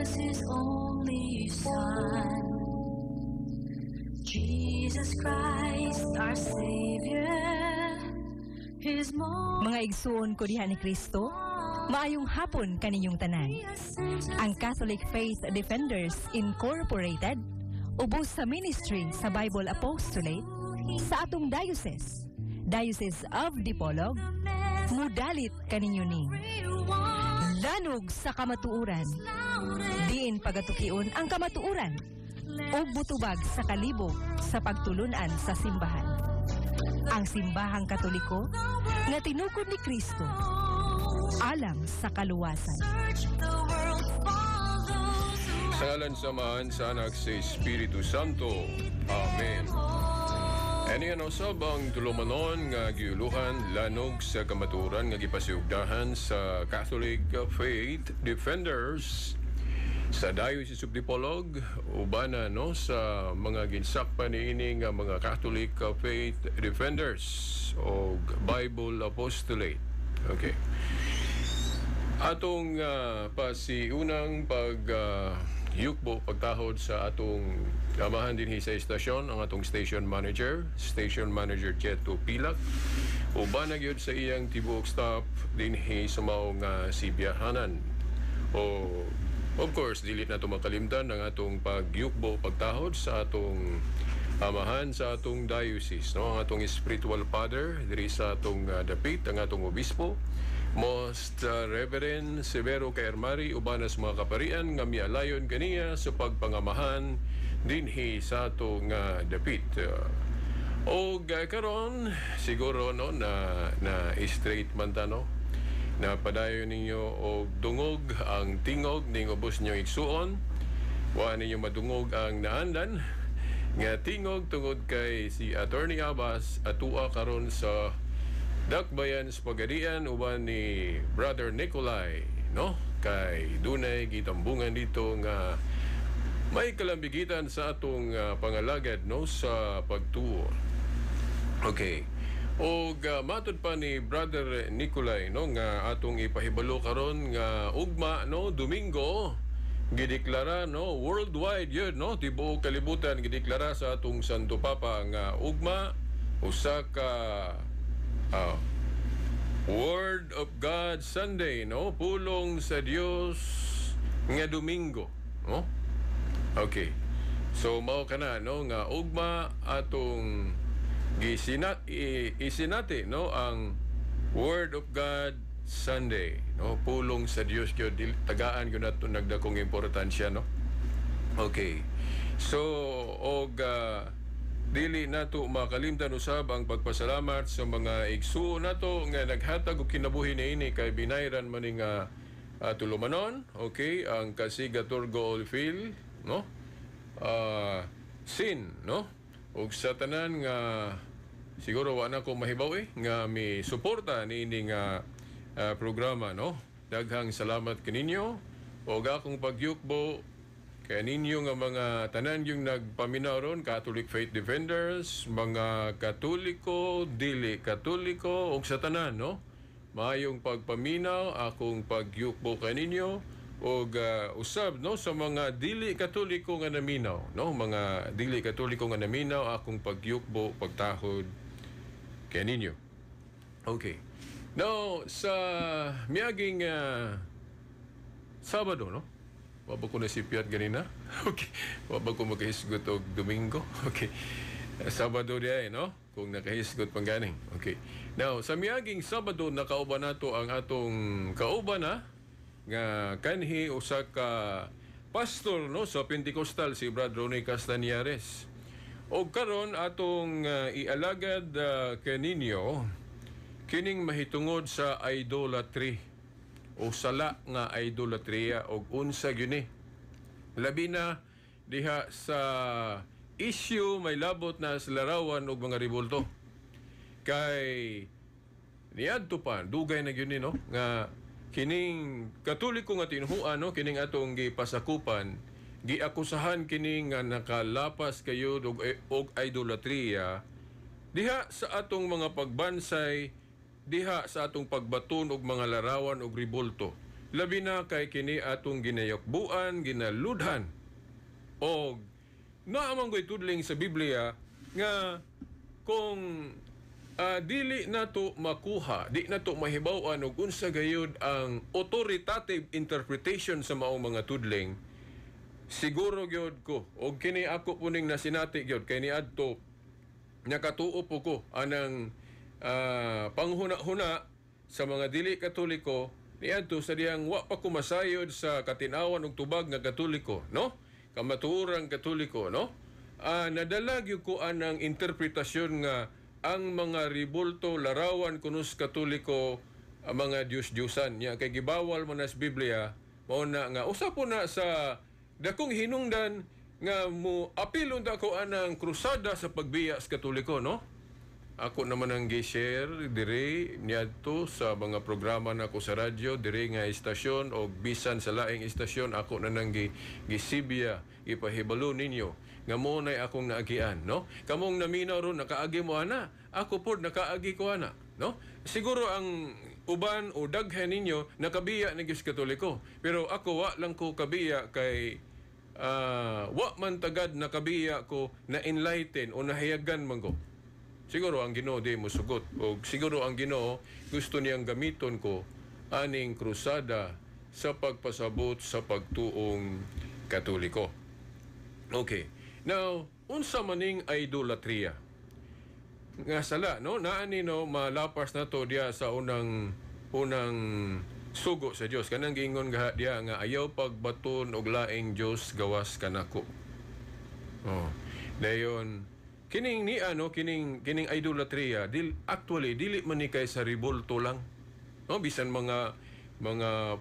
us his only Son, Jesus Christ, our Savior. His most Mga igsuon ko diha ni Kristo, maayong hapon kaninyong tanan. Ang Catholic Faith Defenders Incorporated, ubos sa ministry sa Bible Apostolate sa atong diocese, Diocese of Dipolog, mudalit kaninyo ning Lanog sa Kamatuoran. Diin pagatukion ang kamatuoran ug mutubag sa kalibog sa pagtulunan sa simbahan. Ang Simbahang Katoliko nga tinukod ni Kristo alang sa kaluwasan. Search the world for those who Sa ngalan sa Amahan, sa Anak, sa Espiritu Santo. Amen. Ani ano usab ang tulumanon nga giuluhan Lanog sa Kamatuoran nga gipasiugdahan sa Catholic Faith Defenders sa Diocese of Dipolog, ubana no sa mga ginsakpan niini nga mga Catholic Faith Defenders o Bible Apostolate. Okay. Atong pasiunang pag yukbo pagtahod sa atong amahan dinhi sa istasyon, ang atong station manager, Station Manager Cheto Pilak, uban na gyud sa iyang tibuok staff dinhi sa maong sibiyahanan. O of course, dili na to makalimtan ang atong pagyukbo pagtahod sa atong amahan sa atong diocese, no, ang atong spiritual father diri sa atong dapit, ang atong obispo, Most Reverend Severo Caermari, uban sa mga kaparian nga mialayon kaniya sa pagpangamahan dinhi sa atong dapit. Og karon siguro no na na straight man ta no na padayon ninyo og dungog ang tingog ning ubos ninyong igsuon. Wa ninyo madungog ang naandan nga tingog tungod kay si Attorney Abbas atua karon sa Dakbayan sa Pagadian uban ni Brother Nicolai, no, kay dunay gitambungan dito nga may kalambigitan sa atong pangalagad no sa pagtuo. Okay. Og matod pa ni Brother Nicolai no nga atong ipahibalo karon nga ugma no, Domingo, gideklara no worldwide yun no, tibuok kalibutan, gideklara sa atong Santo Papa nga ugma usa ka Word of God Sunday no, pulong sa Dios nga Domingo no. Okay. So mao kana no nga ugma atong gisinat isinati no ang Word of God Sunday no, pulong sa Dios gyud, tagaan gyud nato nagdakong importansya no. Okay. So og dili nato makalimtan usab ang pagpasalamat sa mga igsuon nato nga naghatag og kinabuhi niini kay binayran man ni nga tulumanon. Okay, ang Kasiga Turgo Olfil no. Sin no ug sa tanan nga siguro wa na ko mahibaw eh nga mi suporta niini nga programa no. Daghang salamat kaninyo ug akong pagyukbo kaninyo nga mga tanan yung nagpaminaw ron, Catholic Faith Defenders, mga Katoliko, dili Katoliko ug sa tanan no. Maayong pagpaminaw, akong pagyukbo kaninyo ug usab no sa mga dili Katoliko nga naminaw no, mga dili Katoliko nga naminaw, akong pagyukbo pagtahod kaninyo. Okay. Now sa miaging Sabado no, wa ba ko nasipyat ganina? Okay. Wa ba ko makahisgot og Domingo? Okay. Sabado diay no, kung nakahisgot pang ganing. Okay. Now sa miaging Sabado nakauban nato ang atong kauban na nga kanhi usa ka pastor no sa Pentecostal, si Brad Ronnie Castañares. Og karon atong ialagad kaninyo kining mahitungod sa idolatry o sala nga idolatria og unsa gyud ni. Labi na diha sa issue may labot na sa larawan og mga rebulto. Kay niadto pa dugay na gyud ni no nga kining Katoliko nga tinuhuan no, kining atong gipasakupan, giakusahan kini nga nakalapas kayo og idolatria diha sa atong mga pagbansay, diha sa atong pagbaton og mga larawan og rebulto. Labi na kay kini atong ginayokbuan, ginaludhan. Og naa man ko'y tudling sa Biblia nga kung dili nato makuha, di nato mahibaw-an og unsa gayud ang authoritative interpretation sa maong mga tudling, siguro gyud ko og kini ako po ning nasinati gyud kay niadto nakatuo po ko anang panghuna-huna sa mga dili Katoliko niadto sa dihang wa pa ko masayod sa katinawan og tubag nga Katoliko, no, kamatuorang Katoliko, no. Nadala gyud ko anang interpretasyon nga ang mga ribulto larawan kuno sa Katoliko, ang mga Diyos-Diyosan nya kay gibawal man na sa Biblia. Mao na nga usa po na sa dakong hinungdan nga mo apil unta ko anang krusada sa pagbiya sa Katoliko, no. Ako naman ang gi-share dire niadto sa mga programa nako sa radyo dire nga istasyon o bisan sa laing istasyon, ako na nang gisibya, ipahibalo ninyo nga mo nay akong naagian, no. Kamong naminaw ron, nakaagi mo ana, ako pod nakaagi ko ana, no. Siguro ang uban o daghan ninyo nakabiya ni gyud sa Katoliko, pero ako wa lang ko kabiya kay wa man tagad nakabiya ko na enlighten o nahayagan man ko. Siguro ang Ginoo di mo sugot o siguro ang Ginoo gusto niyang gamiton ko aning krusada sa pagpasabot sa pagtuong Katoliko. Okay. Now, unsa maning idolatria? Nga sala, no? Naani, no, malapas na to diya sa unang unang sugo sa Dios. Kanang giingon ga diya nga ayaw pagbaton og laing Dios gawas kanako. Oh. Dayon kining ni ano kining kining idolatria dil actually dili man ni kay sa ribulto lang. No, bisan mga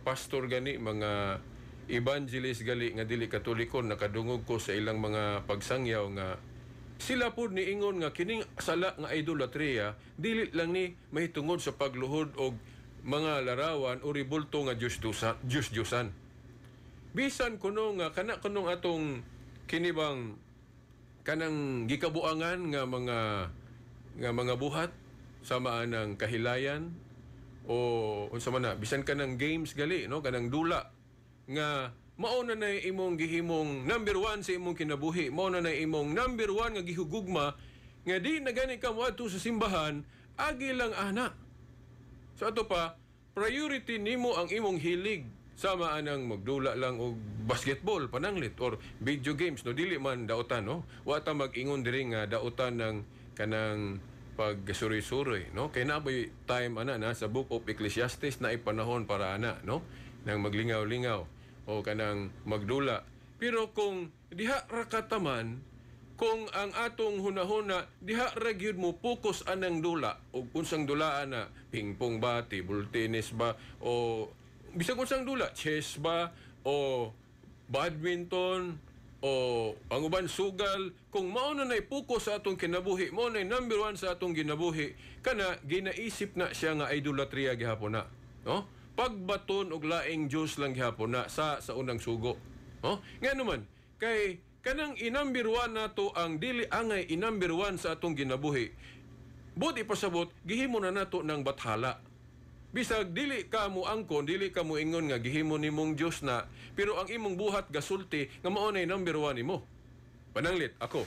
pastor gani, mga evangelist gali nga dili Katoliko, nakadungog ko sa ilang mga pagsangyaw nga sila pud niingon nga kining sala nga idolatria dili lang ni mahitungod sa pagluhod og mga larawan o ribulto nga Diyos Diyos Diyosan. Bisan kuno nga kana kunong atong kinibang kanang gikabuangan nga mga buhat sama anang kahilayan o unsa man na, bisan kanang games gali, no, kanang dula nga mao na nay imong gihimong number one sa imong kinabuhi, mao na nay imong number one nga gihugugma nga di na gani ka moadto sa simbahan, agi lang ana. So ato pa, priority nimo ang imong hilig sama anang magdula lang og basketball pananglit or video games, no. Dili man daotan, no, wa ta mag-ingon diri nga daotan ng kanang pagsuroy-suroy, no, kay naa bay time ana na sa Book of Ecclesiastes na ipanahon para ana, no, nang maglingaw-lingaw o kanang magdula. Pero kung diha ra kataman, kung ang atong hunahuna diha ra gyud mo focus anang dula og unsang dulaan na, pingpong ba, table tennis ba, o bisag unsang dula, chess ba o badminton o ang uban sugal, kung mao na nay focus sa atong kinabuhi, mao na number one sa atong ginabuhi, kana ginaisip na siya nga idolatria gihapon na, no. Pagbaton og laing Dios lang gihapon na sa unang sugo, no. Ngano man kay kanang i-number one nato ang dili angay i-number one sa atong ginabuhi, buot ipasabot gihimo na nato ng bathala. Bisag dili ka mo angkon, dili ka mo ingon nga gihimo nimong Dios na, pero ang imong buhat gasulti nga mao nay number one nimo. Pananglit ako.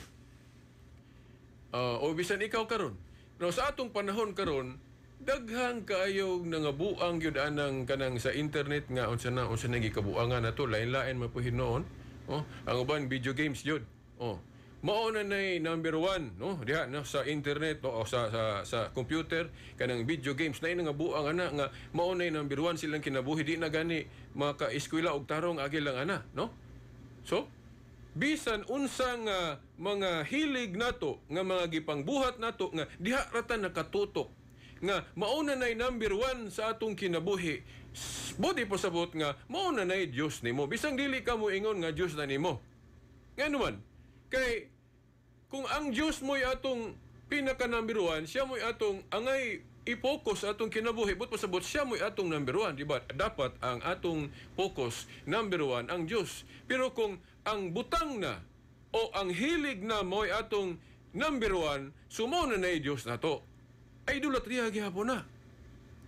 O bisan ikaw karon. No, sa atong panahon karon, daghang kaayog nangabuang gyud anang kanang sa internet nga unsa na gikabuangan nato, lain-lain man po hinuon. Oh, ang uban video games gyud. Oh. Mao na nay number one, no, diha, no, sa internet o sa computer, kanang video games na nga buang ana nga mao na number one silang kinabuhi, di na gani maka-eskwela og tarong, agi lang ana, no. So bisan unsa nga mga hilig nato nga mga gipangbuhat nato nga diha ra ta nakatutok nga mao na nay number one sa atong kinabuhi, buot ipasabot nga mao na nay Dios nimo bisang dili ka mo ingon nga Dios na nimo. Ngano man kay kung ang Dios mo'y atong pinaka number one, siya mo'y atong angay i-focus atong kinabuhi, buot pasabot siya mo'y atong number one, di ba? Dapat ang atong focus number one ang Dios. Pero kung ang butang na o ang hilig na mo'y atong number one, so mao na nay Dios nato. Idolatria gihapon na.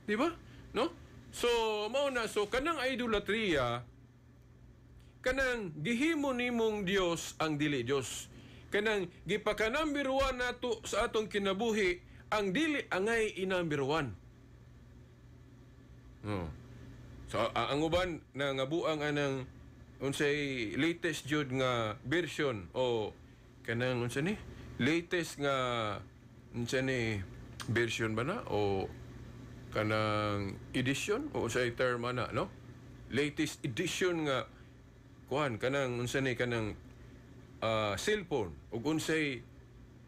Di ba? No? So mao na, so kanang idolatria, kanang gihimo nimong Dios ang dili Dios. Kanang gipaka-number one nato sa atong kinabuhi ang dili angay i-number one. Oh. So ang uban na nga buang anang unsay latest jud nga version o kanang unsa ni latest nga unsa ni version ba na o kanang edition o unsay term ana, no? Latest edition nga kuan, kanang unsa ni kanang cellphone ug unsay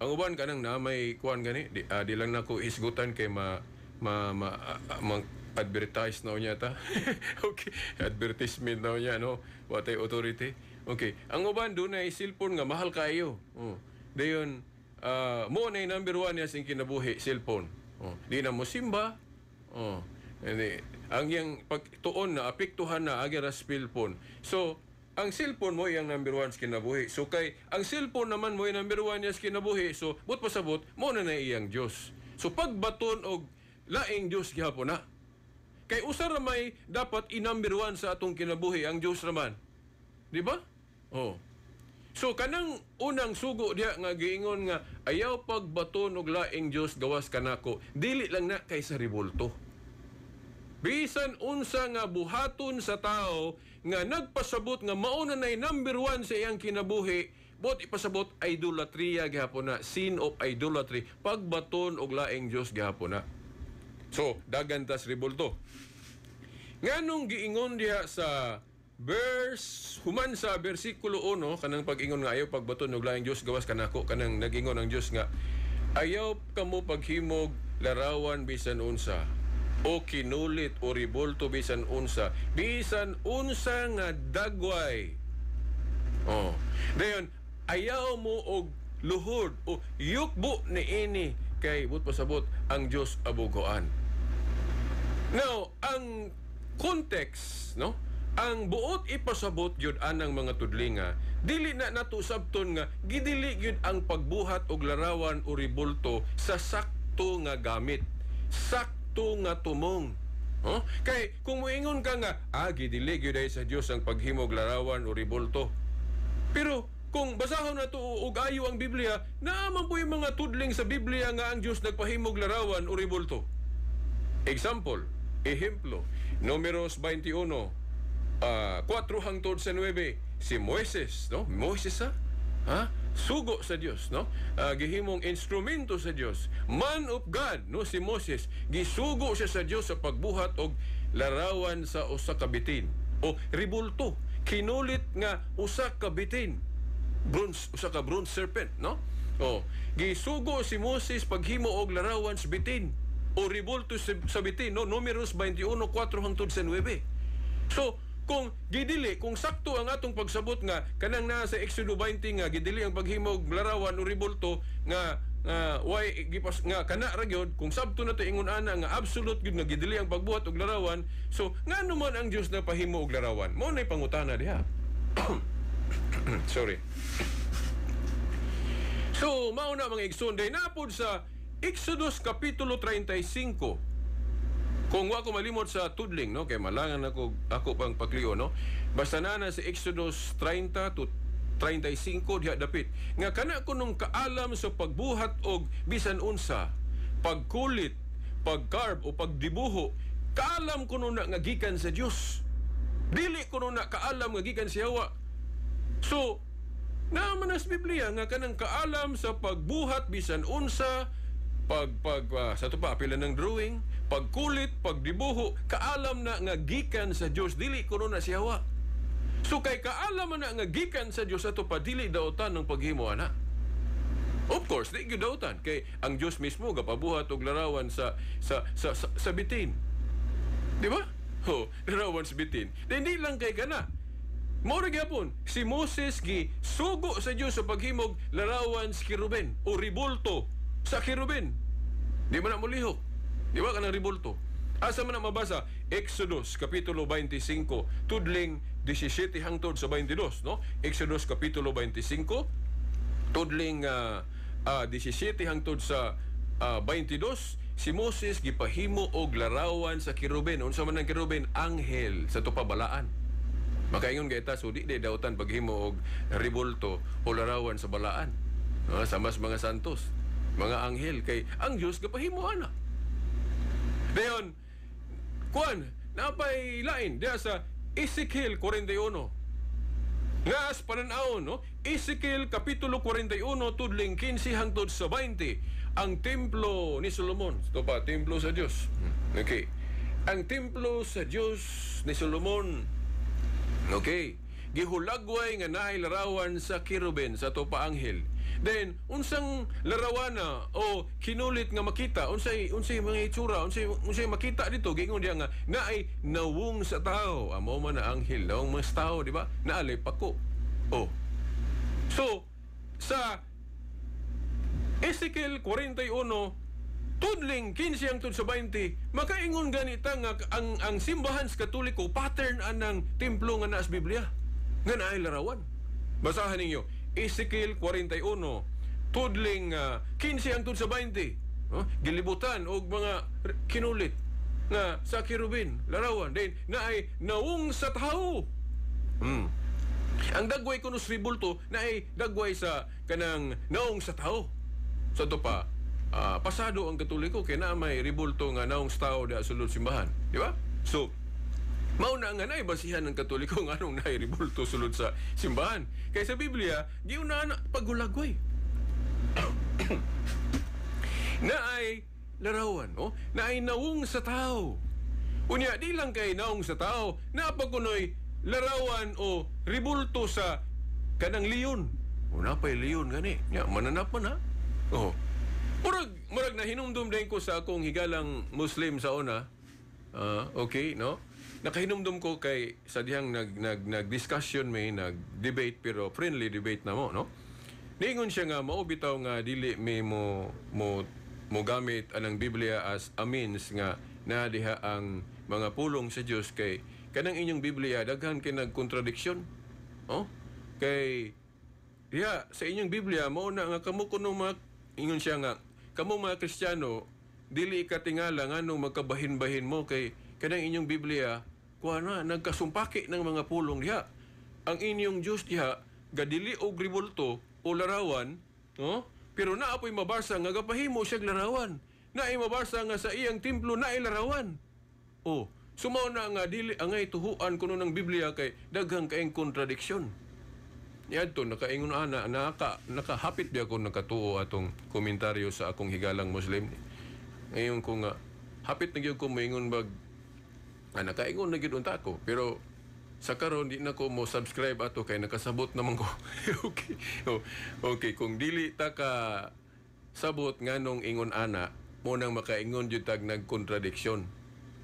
ang uban kanang na may kuan gani di lang nako hisgutan kay ma ma, ma, ma advertise na unya ta. Okay, advertisement na unya, no? Watay authority. Okay, ang uban dunay cellphone nga mahal kaayo. Oh. Dayon mo na number one niya sing kinabuhi, cellphone. Oh. Di na mo simba. Oh. Hindi. Ang iyang pagtuon na apektuhan na agi ra cellphone. So ang cellphone mo iyang number one sa kinabuhi. So kay ang cellphone naman mo iyang number one niya sa kinabuhi. So but pasabot mo na na iyang Dios. So pagbaton og laing Dios gihapon na. Kay usa ra may dapat i-number one sa atong kinabuhi, ang Dios raman. Di ba? Oh. So kanang unang sugo diha nga giingon nga ayaw pagbaton og laing Dios gawas kanako, dili lang na kay sa rebulto. Bisan unsa nga buhaton sa tao nga nagpasabot nga mauna nay number one sa iyang kinabuhi, bot ipasabot idolatria gihapon na, sin of idolatry, pagbaton og laing Dios gihapon na. So, dagan tas rebulto. Nganong giingon diha sa verse human sa bersikulo 1 kanang pag-ingon nga ayaw pagbaton og laing Dios gawas kanako, kanang nagingon ang Dios nga ayaw kamo paghimog larawan bisan unsa o kinulit o rebulto bisan unsa nga dagway. Oh. Dayon ayaw mo og luhod o yukbo niini kay but pasabot ang Dios abugoan. Now, ang context, no? Ang buot ipasabot gyud anang mga tudlinga, dili na nato sabton nga gidili gyud ang pagbuhat og larawan o rebulto sa sakto nga gamit, sakto nga tumong. Oh? Kay kung moingon ka nga gidili gyud ay sa Dios ang paghimog larawan o rebulto. Pero kung basahon nato og ayo ang Biblia, naa man po yung mga tudling sa Biblia nga ang Dios nagpahimog larawan o rebulto. Example, ehemplo, Números 21, 4 hangtod sa 9, si Moises, no? Moises, ha? Sugo sa Dios, no? Gihimong instrumento sa Dios, man of God, no? Si Moses, gisugo siya sa Dios sa pagbuhat og larawan sa usa ka bitin o rebulto, kinulit nga usa ka bitin, bronze, usa ka bronze serpent, no? Oh, gisugo si Moses paghimo og larawan sa bitin o rebulto sa bitin, no? Números 21, 4 hangtod sa 9. So, kung gidili, kung sakto ang atong pagsabot nga kanang naa sa Exodo 20 nga gidili ang paghimog larawan o rebulto nga way gipas nga kana ra gyud, kung sabto na to ingon ana nga absolute gyud nga gidili ang pagbuhat og larawan, so ngano man ang Dios na pahimo og larawan? Mao nay pangutana diha. Sorry. So mao na mga igsoon, day napod sa Exodus kapitulo 35. Kung wa ko malimot sa tudling, no, kay malangan ako pang pakliyo, no. Basta na sa Exodus 30 to 35 diha dapit nga kana kunong kaalam sa pagbuhat og bisan unsa, pagkulit, pagcarve o pagdibuho, kaalam kuno na nga gikan sa Dios. Dili kuno na kaalam nga gikan sa Yawa. So naa man sa Biblia nga kanang kaalam sa pagbuhat bisan unsa, pag sa to pa apila ng drawing, pagkulit, pagdibuho, kaalam na nga gikan sa Dios, dili kuno na siya wa. So kay kaalam na nga gikan sa Dios ato pa dili daotan ng paghimo ana. Of course, di gyud daotan kay ang Dios mismo gapabuhat og larawan sa sa sa sa, sa bitin. Di ba? Ho, larawan sa bitin. Di lang kay kana. Mao ra gyapon si Moses gi sugo sa Dios sa paghimog larawan sa kerubin o rebulto sa kerubin. Di man na molihok. Di ba kanang rebulto? Asa man na mabasa? Exodus kapitulo 25, tudling 17 hangtod sa 22, no? Exodus kapitulo 25, tudling 17 hangtod sa 22, si Moses gipahimo og larawan sa kerubin. Unsa man ang kerubin? Anghel sa tupabalaan. Makaingon gayta, so di dautan paghimo og ribulto o larawan sa balaan. No, sa mas mga santos, mga anghel, kay ang Dios gapahimo ana. Dayon, kuan, napay lain diya sa Ezekiel 41. Nga pananawon, no? Ezekiel kapitulo 41 tudling 15 hangtod sa 20, ang templo ni Solomon. Ito pa, templo sa Dios. Okay. Ang templo sa Dios ni Solomon. Okay. Gihulagway nga naay larawan sa kerubin sa topa anghel. Then unsang larawana o kinulit nga makita, unsay mga itsura, unsay makita dito, giingon diya nga naay nawong sa tao. Amo man na anghel, nawong mas tao, di ba? Naalay pako. Oh. So sa Ezekiel 41 tudling 15 hangtod sa 20, makaingon ganita nga ang simbahan sa Katoliko pattern anang templo nga naa sa Biblia nga naay larawan. Basahan ninyo Ezekiel 41 tudling 15 hangtod sa 20. Oh, gilibutan og mga kinulit nga sa kerubin larawan, then naay nawong sa tao. Ang dagway kuno sa ribulto naay dagway sa kanang naong sa tao. Sa to pa, pasado ang Katoliko kay na may ribulto nga naong sa tao da sulod simbahan, di ba? So mao na nga naay basihan ng Katoliko nga anong naay ribulto sulod sa simbahan. Kay sa Biblia giuna na paghulagway. Naay larawan, oh, naay nawong sa tao. Unya di lang kay naong sa tao, napakunoy larawan o ribulto sa kanang leon. O napay leon gani. Nya mananap man ha. Oh. Murag nahinumdum din ko sa akong higalang Muslim sa una. Okay, no? Nakahinumdum ko kay sa dihang nag discussion may nag-debate, pero friendly debate na mo, no? Niingon siya nga mao bitaw nga dili may mo mo mo gamit anang Biblia as a means nga na diha ang mga pulong sa Dios, kay kanang inyong Biblia daghan kay nagkontradiksyon. Oh? Kay diha sa inyong Biblia mao na nga kamo kuno mga, ingon siya nga kamo mga Kristiyano dili katingala nganong magkabahin-bahin mo, kay kanang inyong Biblia kuha na nagkasumpaki ng mga pulong diha. Ang inyong Dios diha gadili og ribulto o larawan, no? Pero naa po'y mabasa nga gapahimo siyag larawan. Naay mabasa nga sa iyang templo naay larawan. Oh, sumaw na nga dili angay tuhuan kuno ng Biblia kay daghang kaayong kontradiksyon. Niadto nakaingon ana, nakahapit di ako nakatuo atong komentaryo sa akong higalang Muslim. Ngayon ko nga hapit na gyud ko moingon bag nakaingon na gyud unta ako, pero sa karon di na ko mo subscribe ato kay nakasabot naman ko. Okay. Oh, okay, kung dili ta ka sabot nganong ingon ana, mo nang makaingon jud tag nagkontradiksyon.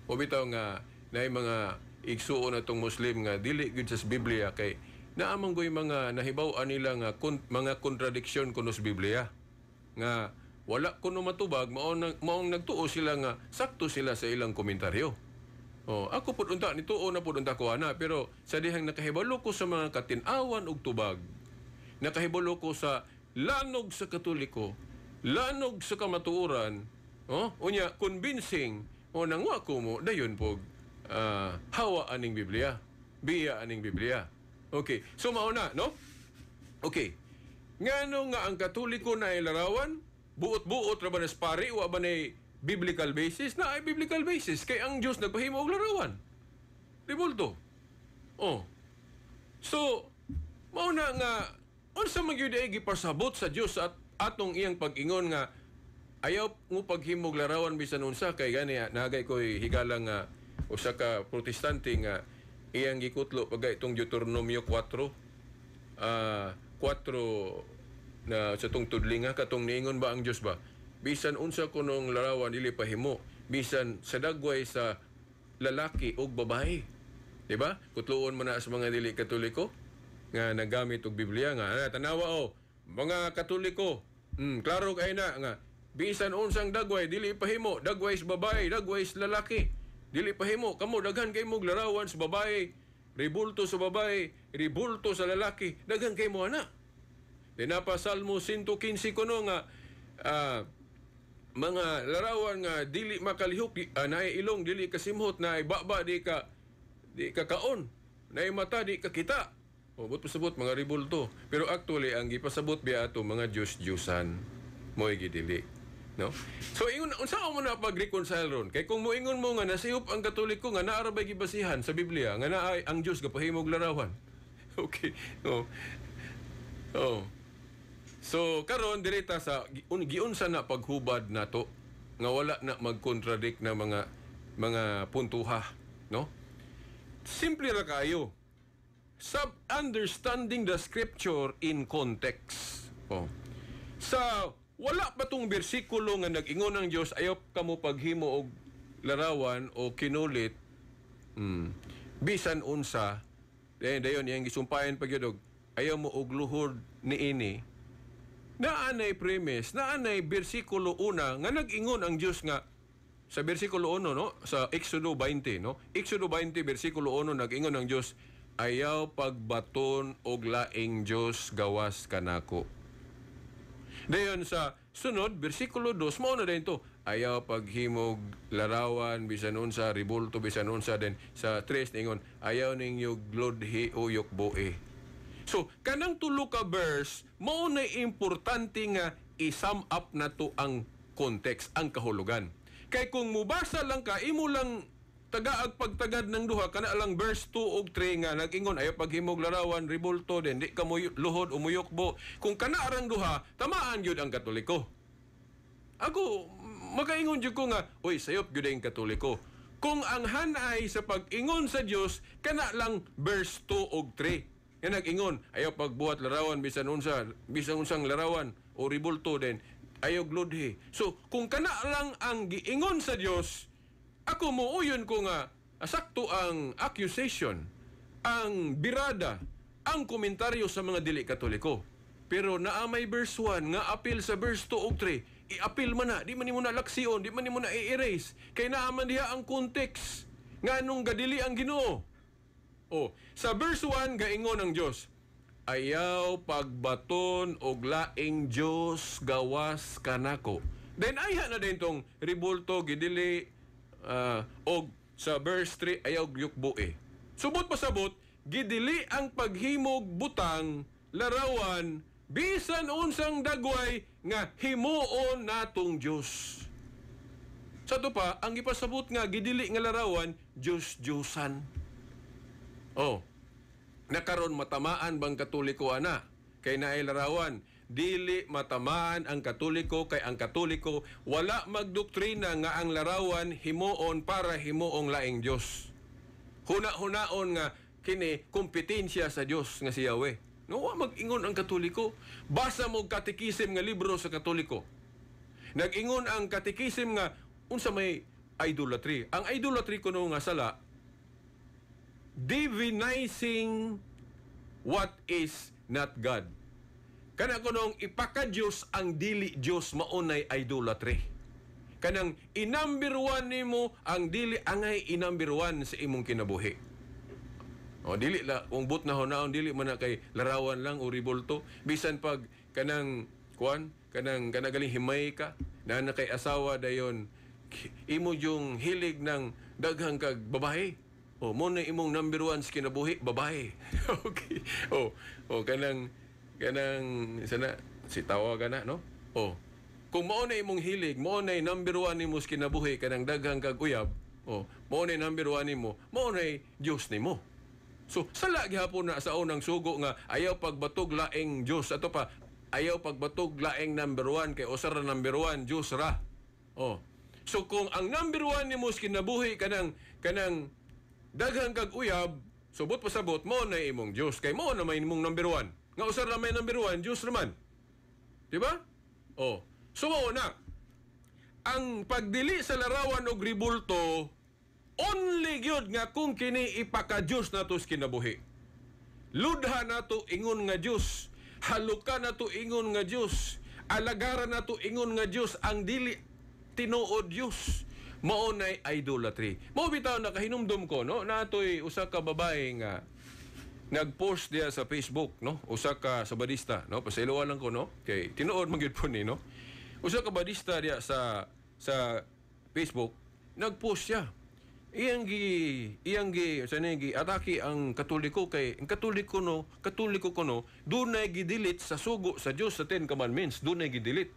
O bitaw nga naay mga igsuon atong Muslim nga dili gyud sa Biblia kay naamang ko'y mga nahibaw-an nila nga mga kontradiksyon kuno sa Biblia nga wala kuno matubag, maong nagtuo sila nga sakto sila sa ilang komentaryo. Oh, ako pud unta nituo na pud unta ko ana, pero sa dihang nakahibalo ko sa mga katin-awan og tubag, nakahibalo ko sa lanog sa Katoliko, lanog sa kamatuoran, oh, unya convincing o nangwa ko mo dayon pog hawa aning Biblia, biya aning Biblia. Okay, so mao na, no? Okay. Ngano nga ang Katoliko na larawan, buot-buot ra ba na pari, wa ba na biblical basis? Na ay biblical basis kay ang Dios nagpahimo og larawan. Ribulto. Oh. So, mao na nga unsa man gyud ay gipasabot sa Dios at atong iyang pag-ingon nga ayaw mo paghimog larawan bisan unsa, kay gani nagay ko'y higala nga usa ka Protestante nga iyang gikutlo pagka itong Deuteronomio 4 4 na sa tong tudlinga katong niingon ba ang Dios ba bisan unsa kunong larawan dili pahimo bisan sa dagway sa lalaki ug babae, di ba? Kutluon man na sa mga dili Katoliko nga nagamit og Biblia nga tanawa o mga Katoliko, klaro kay na nga bisan unsang dagway dili pahimo, dagway sa babae, dagway sa lalaki dili pahimo. Kamo daghan kay mog larawan sa babae, ribulto sa babae, ribulto sa lalaki, daghan kay mo ana. Dinapa Salmo 115 kuno nga Mga larawan nga dili makalihok, naay ilong dili kasimhot, naay baba di ka kaon, naay mata di ka kita. O buot pasabot mga ribulto. Pero actually ang gipasabot biya ato mga Diyos-Diyusan mo'y gidili. No? So ingon, unsa mo na pag-reconcile ron? Kay kung moingon mo nga nasayop ang Katoliko nga naa ra bay gibasihan sa Biblia nga naay ang Dios gapahimog larawan. Okay. Oh. Oh. So karon direta sa giunsa na paghubad nato nga wala na mag-contradict na mga puntuha, no? Simple ra kayo. Sub understanding the scripture in context. Oh. Sa wala pa tong bersikulo nga nag-ingon ang Dios ayaw kamo paghimo og larawan o kinulit, bisan unsa, dayon dayon iyang gisumpayan pa gyud og ayaw mo og luhod niini, naa nay premise, naa nay bersikulo una nga nag-ingon ang Dios nga sa bersikulo 1, no, sa Exodo 20, no, Exodo 20 bersikulo 1, nag-ingon ang Dios, "Ayaw pagbaton og laing Dios gawas kanako." Dayon sa sunod, bersikulo 2, mao na din to. Ayaw paghimog larawan, bisan unsa, ribulto, bisan unsa. Then sa 3, ningon, ayaw ninyo glodhi o yukboe. So, kanang tulo ka verse, mao na importante nga i-sum up na to ang context, ang kahulugan. Kay kung mubasa lang ka, imo lang tagaag pagtagad ng duha kana lang verse 2 ug 3 nga nag-ingon ayaw paghimog larawan, ribulto, den di ka mo luhod o muyukbo. Kung kana arang duha, tamaan gyud ang Katoliko. Ako makaingon jud ko nga, "Oy, sayop gyud ang Katoliko," kung ang hanay sa pag-ingon sa Dios kana lang verse 2 ug 3 nga nag-ingon ayaw pagbuhat larawan, bisan unsa, bisan unsang larawan o ribulto, den ayaw glodhi. So kung kana lang ang giingon sa Dios, ako muuyon ko nga sakto ang accusation, ang birada, ang komentaryo sa mga dili Katoliko. Pero naa may verse 1 nga apil sa verse 2 ug 3, i-apil man na, di man nimo na laksion, di man nimo na i-erase. Kay naa man diha ang context nga nung gadili ang Ginoo. Oh, sa verse 1 gaingon ang Dios, "Ayaw pagbaton og laing Dios gawas kanako." Then ayha na din tong ribulto, gidili, og sa verse 3 ayaw yukbo eh. Subot pasabot, gidili ang paghimog butang larawan bisan unsang dagway nga himuon natong Dios. Sa to pa, ang gipasabot nga gidili nga larawan, Diyos-Diyosan. Oh. Nakaron matamaan bang Katoliko ana? Kay naay larawan. Dili matamaan ang Katoliko kay ang Katoliko wala magdoktrina nga ang larawan himuon para himuong laing Dios. Huna-hunaon nga kini kompetensya sa Dios nga si Yahweh. No, wa mag-ingon ang Katoliko. Basa mo katekisim nga libro sa Katoliko. Nag-ingon ang katekisim nga unsa may idolatry. Ang idolatry kuno nga sala, divinizing what is not God. Kana kunong ipaka-Diyos ang dili Diyos, maunay idolatry. Kanang i-number one nimo ang dili angay i-number one sa imong kinabuhi. O dili la kung but na hunaon, dili man na kay larawan lang o ribulto, bisan pag kanang kuan, kanang kanagaling himay ka na kay asawa, dayon imo yung hilig ng daghang kag babae. O mo na imong number one sa kinabuhi, babae. Okay. O kanang kanang sana si tawa ka na, no? O kung mao na imong hilig, mao na number one nimo sa kinabuhi kanang daghang kag uyab, o mao na number one nimo, mao na Dios nimo. So, sala gihapon na sa unang sugo nga ayaw pagbatog laing Dios. Ato pa, ayaw pagbatog laing number one kay usa ra number one, Dios ra. Oh. So kung ang number one nimo sa kinabuhi kanang kanang daghang kag uyab, subot pasabot mo na imong Dios kay mo na may imong number one. Nga usa ra may number one, Dios naman. Di ba? Oh. So mao na. Ang pagdili sa larawan og ribulto only gyud nga kung kini ipaka-Dios nato sa kinabuhi. Ludha nato ingon nga Dios, haluka nato ingon nga Dios, alagaran nato ingon nga Dios ang dili tinuod Dios. Mao nay idolatry. Mao bitaw nakahinumdum ko, no, natoy usa ka babae nga nag-post diya sa Facebook, no, usa ka Sabadista, no, pasayloan lang ko, no, kay tinuod man gyud po ni, no. Usa ka badista diya sa Facebook, nagpost siya. Iyang gi sa gi atake ang Katoliko kay ang Katoliko kuno dunay gi-delete sa sugo sa Dios sa Ten Commandments, dunay gi-delete.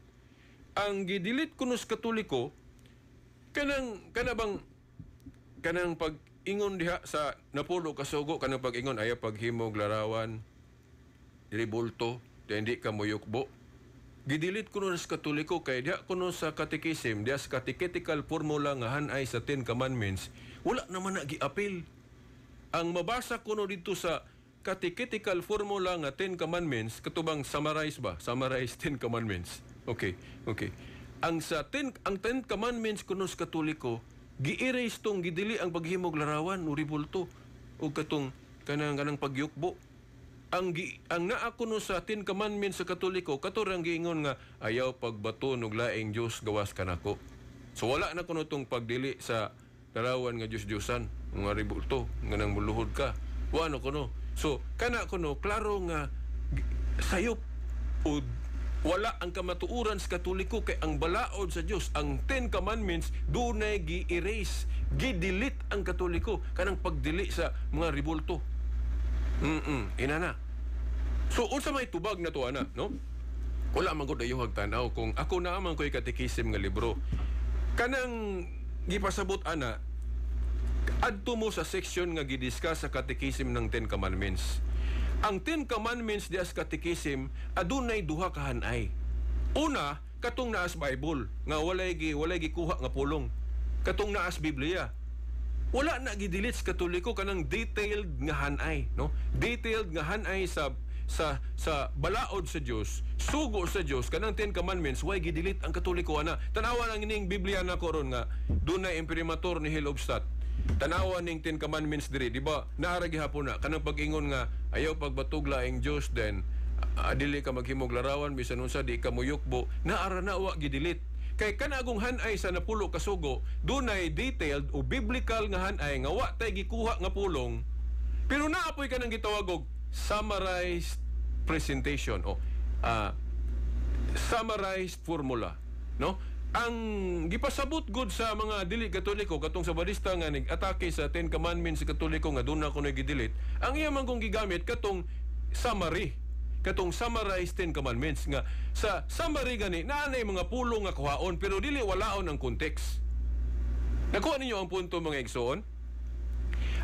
Ang gi-delete kuno sa Katoliko kanang kana bang kanang pag-ingon diha sa napulo ka sugo, kanang pag-ingon ayaw paghimog larawan, ribulto, di hindi ka moyukbo. Gi-delete kuno sa Katoliko kay diha kuno sa catechism, diha sa catechetical formula nga hanay sa Ten Commandments, wala naman na giapil. Ang mabasa kuno dito sa catechetical formula nga Ten Commandments, katubang summarize ba? Summarize Ten Commandments. Okay. Ang Ten Commandments kuno sa Katoliko, gi-erase tong gidili ang paghimog larawan o ribulto o katong kanang kanang pagyukbo. Ang naa kuno sa Ten Commandments sa Katoliko, kato rang giingon nga ayaw pagbaton og laing Dios gawas kanako. So wala na kuno tong pagdili sa larawan nga Dios-Diosan, nga ribulto, nga nang muluhod ka. Wa na kuno. So kana kuno klaro nga sayop o wala ang kamatuoran sa Katoliko kay ang balaod sa Dios, ang Ten Commandments, dunay gi-erase, gi-delete ang Katoliko kanang pagdili sa mga ribulto. Inana. So unsa may tubag na to ana, no? Wala man gud ayuhag tan-aw kung ako naa man ko'y catechism nga libro. Kanang gipasabot ana, adto mo sa section nga gidiscuss sa catechism ng Ten Commandments. Ang Ten Commandments diha sa catechism adunay duha ka hanay. Una, katong naas Bible nga walay gikuha nga pulong. Katong naas Biblia. Wala na gi-delete sa Katoliko kanang detailed nga hanay, no? Detailed nga hanay sa balaod sa Dios, sugo sa Dios, kanang Ten Commandments, way gi-delete ang Katoliko ana. Tanawa lang ining Biblia na ron nga dunay imprimatur ni Hilobstadt. Tanawa ning Ten Commandments diri, di ba? Naara gihapon na kanang pag-ingon nga ayaw pagbatog laing Dios, then dili ka maghimog larawan bisan unsa, di ka moyukbo, naara na wa gi-delete. Kay kanagong hanay sa napulo ka sugo, dunay detailed o biblical nga hanay nga wa tay gikuha nga pulong. Pero naapoy ka nang gitawag og summarized presentation o summarized formula, no? Ang gipasabot gud sa mga dili Katoliko, katong sa badista nga nag-atake sa Ten Commandments sa Katoliko nga doon na kuno gi-delete, ang iya man kung gigamit katong summary, katong summarized Ten Commandments nga sa summary gani naa nay mga pulong nga kuhaon pero dili walaon ang context. Nakuha ninyo ang punto, mga igsoon?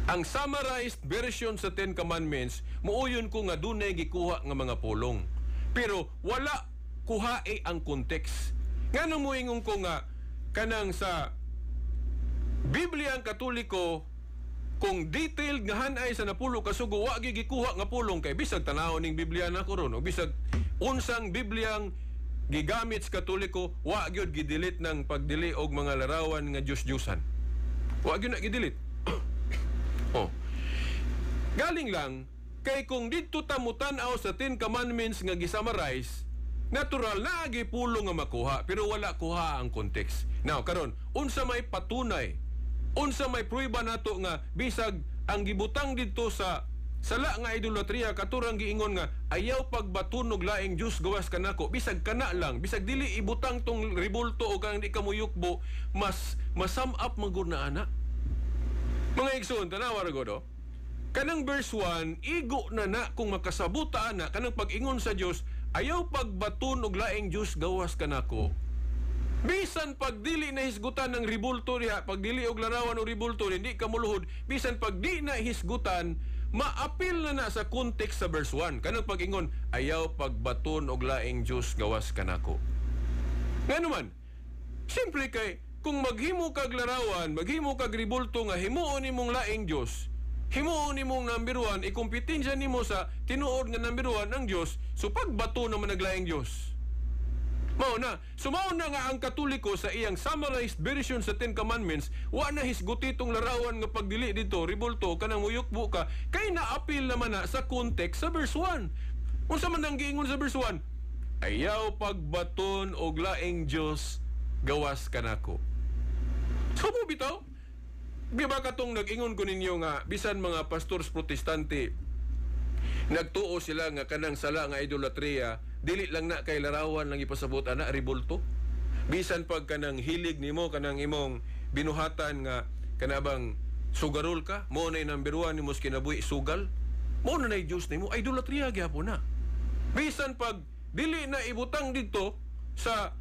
Ang summarized version sa Ten Commandments muuyon ko nga dunay gikuha nga mga pulong. Pero wala kuhae ang context. Nganong moingon ko nga kanang sa Biblia ang Katoliko kung detailed nga hanay sa napulo ka sugo wa gyud gikuha nga pulong, kay bisag tan-awon ning Biblia na ko ron o bisag unsang Bibliang gigamit sa Katoliko, wa gyud gi-delete ng pagdili og mga larawan nga Diyos-Diyosan. Wa gyud na gi-delete. Oh. Galing lang kay kung didto ta motan-aw sa Ten Commandments nga gisummarize, natural na agi pulong nga makuha pero wala kuha ang context. Now karon, unsa may patunay? Unsa may prueba nato nga bisag ang gibutang didto sa sala nga idolatria katurang giingon nga ayaw pagbaton og laing Dios gawas kanako, bisag kana lang, bisag dili ibutang tong ribulto o kang di ka moyukbo, mas masum up man gud na ana? Mga igsoon, tanawa ra gud, oh. Kanang verse 1, igo na na kung makasabot ta ana kanang pag-ingon sa Dios, ayaw pagbaton og laing Dios gawas kanako. Bisan pag dili na hisgutan ng ribulto diha, pag dili og larawan o ribulto, hindi ka muluhod, bisan pag di na hisgutan, maapil na na sa context sa verse 1. Kanang pag-ingon, ayaw pagbaton og laing Dios gawas kanako. Nga naman, siyempre kay kung maghimo kag larawan, maghimo kag ribulto nga himuon nimong laing Dios, himuon nimong number 1, ikompetensya nimo sa tinuod nga number 1 ang Dios, so pagbato naman naglaing Dios. Mao na. So mao na nga ang Katoliko sa iyang summarized version sa Ten Commandments, wa na hisguti tong larawan nga pagdili dito, ribulto, kanang muyukbo ka, kay naapil naman na sa context sa verse 1. Unsa man ang giingon sa verse 1? Ayaw pagbaton og laing Dios gawas kanako. So mo bitaw? Di ba katong nag-ingon ko ninyo nga bisan mga pastors Protestante nagtuo sila nga kanang sala nga idolatria dili lang na kay larawan lang ipasabot ana, ribulto. Bisan pag kanang hilig nimo, kanang imong binuhatan nga kanabang sugarol ka, mo na number one nimo sa kinabuhi sugal, mo na na'y Diyos nimo, idolatria gyapon na. Bisan pag dili na ibutang dito sa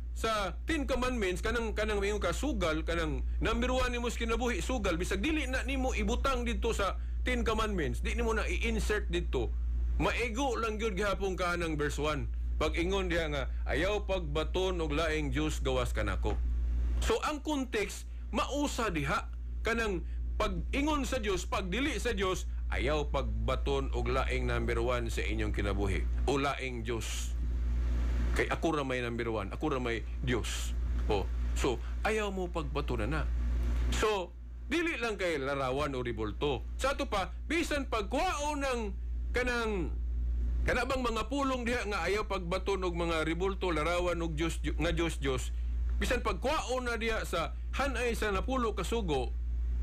Ten Commandments, kanang mingon ka sugal, kanang number one nimo sa kinabuhi sugal, bisag dili na nimo ibutang dito sa Ten Commandments, di nimo na i-insert dito, maigo lang gyud gihapon ka ng verse 1. Pag ingon diha nga ayaw pagbaton og laing Dios gawas kanako. So ang context mausa diha kanang pag-ingon sa Dios, pagdili sa Dios, ayaw pagbaton og laing number one sa inyong kinabuhi o laing Dios. Kay ako ra may number one, ako ra may Dios. Oh, so ayaw mo pagbato na na. So dili lang kay larawan o ribulto. Sa ato pa, bisan pagkuhaon ng kanang kanabang mga pulong diha nga ayaw pagbaton og mga ribulto, larawan og Dios nga Dios Dios, bisan pagkuhaon na diha sa hanay sa napulo kasugo,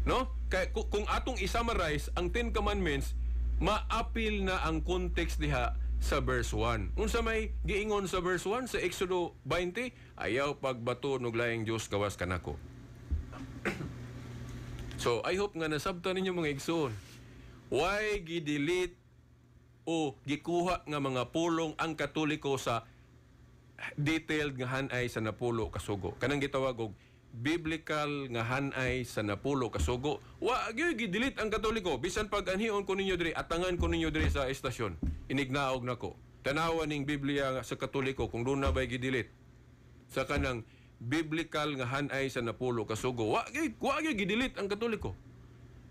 no? Kay kung atong i-summarize ang Ten Commandments, maapil na ang context diha sa verse 1. Unsa may giingon sa verse 1 sa Exodo 20? Ayaw pagbato og laing Dios gawas kanako. So, I hope nga nasabtan ninyo, mga igsoon. Why gi-delete o gikuha nga mga pulong ang Katoliko sa detailed nga hanay sa napulo kasugo? Kanang gitawag og biblical nga hanay sa napulo kasugo. Wa gyud gi-delete ang Katoliko. Bisan pag anhion ko ninyo diri, atangan ko ninyo diri sa estasyon. Inignaog nako. Tanawan ning Biblia sa Katoliko kung doon na ba'y gi-delete sa kanang biblical nga hanay sa napulo kasugo. Wa gyud gi-delete ang Katoliko.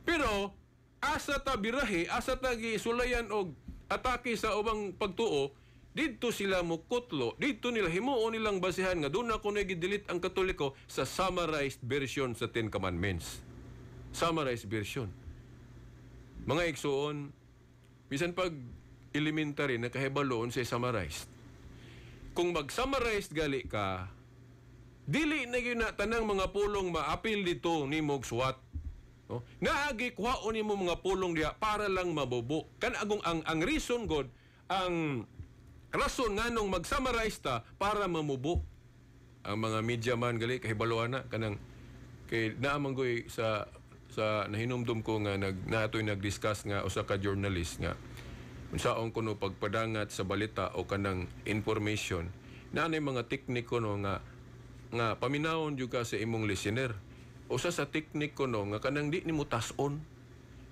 Pero asa ta birahe, asa ta gisulayan og atake sa ubang pagtuo, didto sila mukutlo, didto nila himuon nilang basihan nga doon na kuno gi-delete ang Katoliko sa summarized version sa Ten Commandments. Summarized version. Mga igsuon, bisan pag elementary nakahibalo sa summarized. Kung mag-summarized gali ka, dili na gyud na tanang mga pulong maapil dito nimog suwat. No? Naagi kuhaon nimo mga pulong diha para lang mabubo. Kan agong ang reason god, ang rason nganong mag-summarize ta para mamubo. Ang mga media man gali kahibaloan na kanang kay naa man goy sa nahinumdum ko nga nag naatoy nag-discuss nga usa ka journalist nga unsaon kuno pagpadangat sa balita o kanang information, naa nay mga tekniko no nga nga paminawon jud ka sa imong listener. Usa sa tekniko no nga kanang di nimo tas-on.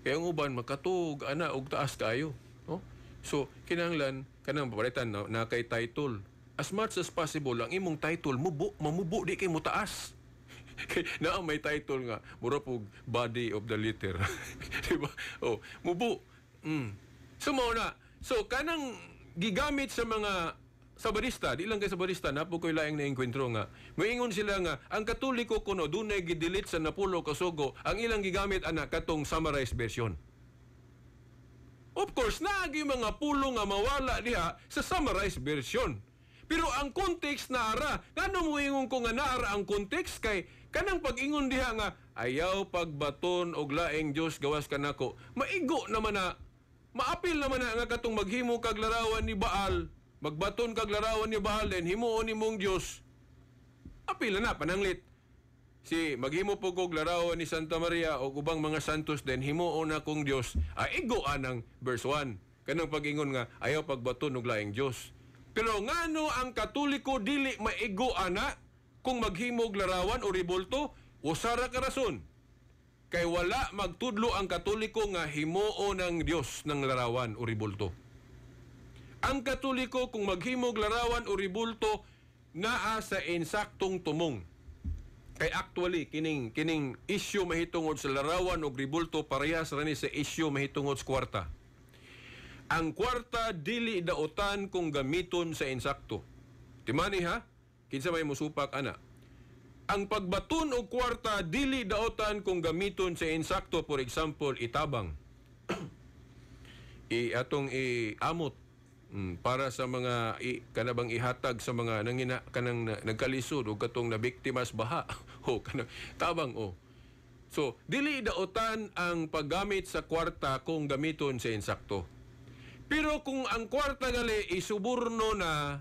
Kaya ang uban makatug ana og taas kaayo, no? So kinahanglan kanang palitan na kay title. As much as possible ang imong title mubo, mamubo, di kay mo taas. Kay naa may title nga mura pug body of the letter. Di ba? Oh, mubo. So mao na. So kanang gigamit sa mga Sabarista, di lang kay Sabarista, napo ko'y laing naengkwentro nga moingon sila nga ang Katoliko kuno dunay gi-delete sa napulo kasugo, ang ilang gigamit ana katong summarized version. Of course, naagi mga pulong nga mawala diha sa summarized version. Pero ang context naara, ngano moingon ko nga naara ang context? Kay kanang pag-ingon diha nga ayaw pagbaton og laing Dios gawas kanako, maigo naman na, maapil naman na nga katong maghimo kag larawan ni Baal, magbaton kag larawan ni Baal, then himuon nimong Dios. Apil na pananglit. Si maghimo po kog larawan ni Santa Maria o ubang mga santos, then himuon na kong Dios. Igo anang verse 1. Kanang pag-ingon nga ayaw pagbaton og laing Dios. Pero ngano ang Katoliko dili maigo ana kung maghimog larawan o ribulto? Usa ra ka rason. Kay wala magtudlo ang Katoliko nga himuon ng Dios ng larawan o ribulto. Ang Katoliko kung maghimog larawan o ribulto naa sa insaktong tumong. Kay actually kining kining issue mahitungod sa larawan og ribulto parehas ra ni sa issue mahitungod sa kwarta. Ang kwarta dili daotan kung gamiton sa insakto. Timani ha, kinsa may musupak ana. Ang pagbaton og kwarta dili daotan kung gamiton sa insakto, for example, itabang. I atong iamot para sa mga kanabang ihatag sa mga nangina kanang nagkalisod o katong nabiktima sa baha o kanang tabang o. So dili daotan ang paggamit sa kwarta kung gamiton sa insakto. Pero kung ang kwarta gali isuburno na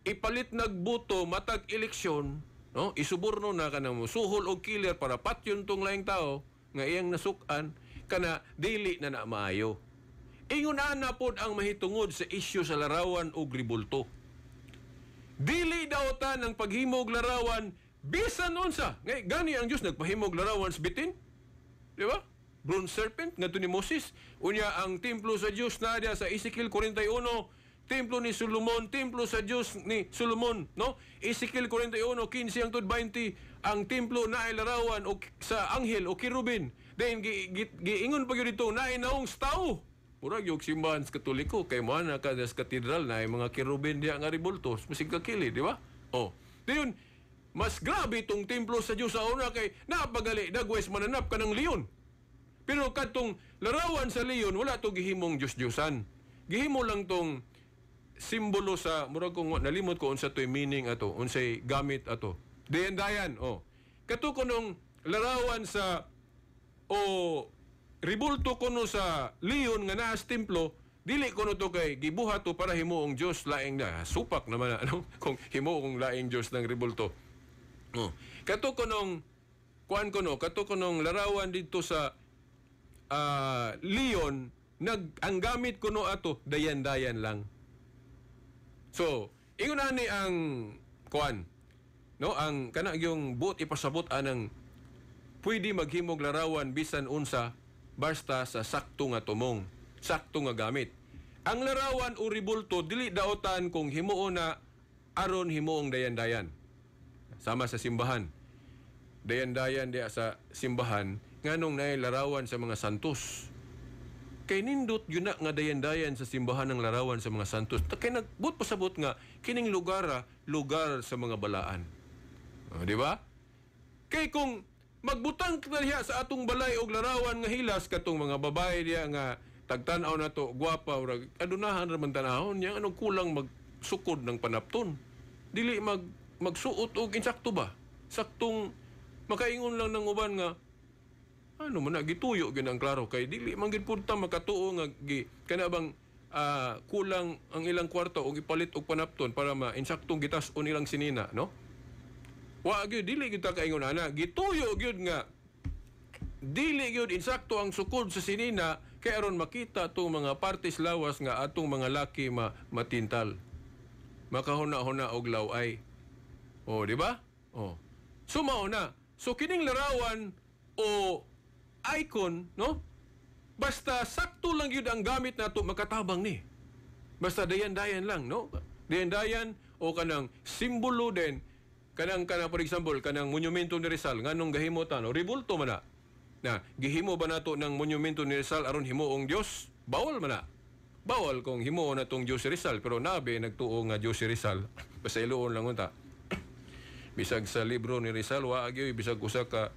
ipalit nagbuto matag eleksyon, no? Isuborno na kanang musuhol og killer para patyon tong laing tao nga iyang nasuk-an, kana dili na na maayo. Ingon ana pod ang mahitungod sa isyu sa larawan og ribulto. Dili daotan ang paghimog larawan bisan unsa. Ngay gani ang Dios nagpahimog larawan sa bitin. Di ba? Bronze serpent ngadto ni Moses. Unya ang templo sa Dios na diya sa Ezekiel 41, templo ni Solomon, templo sa Dios ni Solomon, no? Ezekiel 41:15 hangtod 20, ang templo na ay larawan o sa anghel o kerubin. Then giingon pa gyud dito naay naong sa tao. Murag yung simbahan sa Katoliko kay mo na ka sa katedral na ay mga kerubin diha nga ribultos, masig kakili, di ba? Oh. Dayon mas grabe itong templo sa Dios sa una kay napagali dagwes mananap ka ng leon. Pero kadtong larawan sa leon wala to gihimong Dios-Diosan. Gihimo lang tong simbolo sa murag kung nalimot ko unsa to'y meaning ato, unsay gamit ato. Dayan dayan, oh. Kato kunong larawan sa o ribulto kuno sa leon nga naa sa templo, dili kuno to kay gibuhat to para himuong Dios laing na supak naman na, ano kung himuong laing Dios ng ribulto. Oh. Kato kunong kuan kuno, kato kunong larawan didto sa leon, nag ang gamit kuno ato dayan-dayan lang. So, ingon ani ang kuan, no, ang kana yung buot ipasabot anang pwede maghimog larawan bisan unsa basta sa sakto nga tumong, sakto nga gamit. Ang larawan o ribulto dili daotan kung himuon na aron himuong dayan-dayan. Sama sa simbahan. Dayan-dayan diya sa simbahan nganong naay larawan sa mga santos. Kay nindot yun na nga dayan-dayan sa simbahan ng larawan sa mga santos. Kay nagbut pasabot nga kining lugar lugar sa mga balaan. O, di ba? Kay kung magbutang ka diha sa atong balay og larawan nga hilas katong mga babae diha nga tagtan-aw na to gwapa ora adunahan ra man tan-awon niya anong kulang magsukod ng panapton. Dili magsuot og insakto ba? Saktong makaingon lang ng uban nga ano man na gituyo gyud ang klaro kay dili man gyud pud ta makatuo nga gi kana bang kulang ang ilang kwarta og ipalit og panapton para ma-insaktong gitas-on ilang sinina, no? Wa gyud dili gyud ta kaingon ana, gituyo gyud nga dili gyud insakto ang sukod sa sinina kay aron makita atong mga partes lawas nga atong mga laki matintal. Makahuna-huna og laway. O, di ba? O. So mao na. So kining larawan o icon, no? Basta sakto lang gyud ang gamit nato makatabang ni. Basta dayan-dayan lang, no? Dayan-dayan o kanang simbolo din kanang for example kanang monumento ni Rizal nganong gahimo ta, no? Ribulto man na. Na gihimo ba nato ng monumento ni Rizal aron himuong Dios? Bawal man na. Bawal kung himuon natong Dios si Rizal, pero nabe nagtuo nga Dios si Rizal. Basta iluon lang unta. Bisag sa libro ni Rizal wa gyud bisag usa ka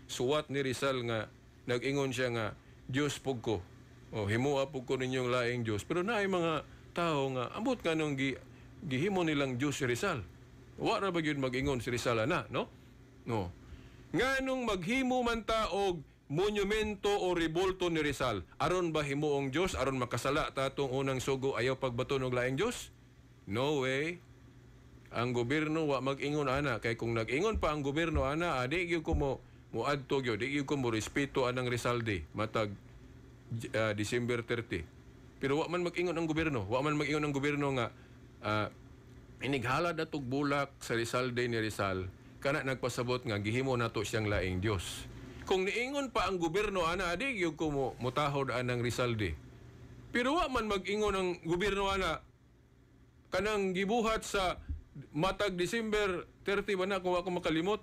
suwat ni Rizal nga nag-ingon siya nga Dios pug ko. O himoa pug ko ninyong laing Dios. Pero naay mga tao nga ambot nganong gihimo nilang Dios si Rizal. Wa ra ba gyud mag-ingon si Rizal ana, no? No. Nganong maghimo man ta og monumento o ribulto ni Rizal, aron ba himuong Dios, aron makasala ta atong unang sugo ayaw pagbaton og laing Dios? No way. Ang gobyerno wa mag-ingon ana kay kung nag-ingon pa ang gobyerno ana, adi gyud ko mo moadto gyud, di gyud ko mo respeto anang Rizal Day matag December 30. Pero wa man mag-ingon ang gobyerno, wa man mag-ingon ang gobyerno nga inighalad atog bulak sa Rizal Day ni Rizal, kana nagpasabot nga gihimo nato siyang laing Dios. Kung niingon pa ang gobyerno ana, adi gyud ko mo mutahod anang Rizal Day. Pero wa man mag-ingon ang gobyerno ana kanang gibuhat sa matag December 30 ba na kung ako makalimot,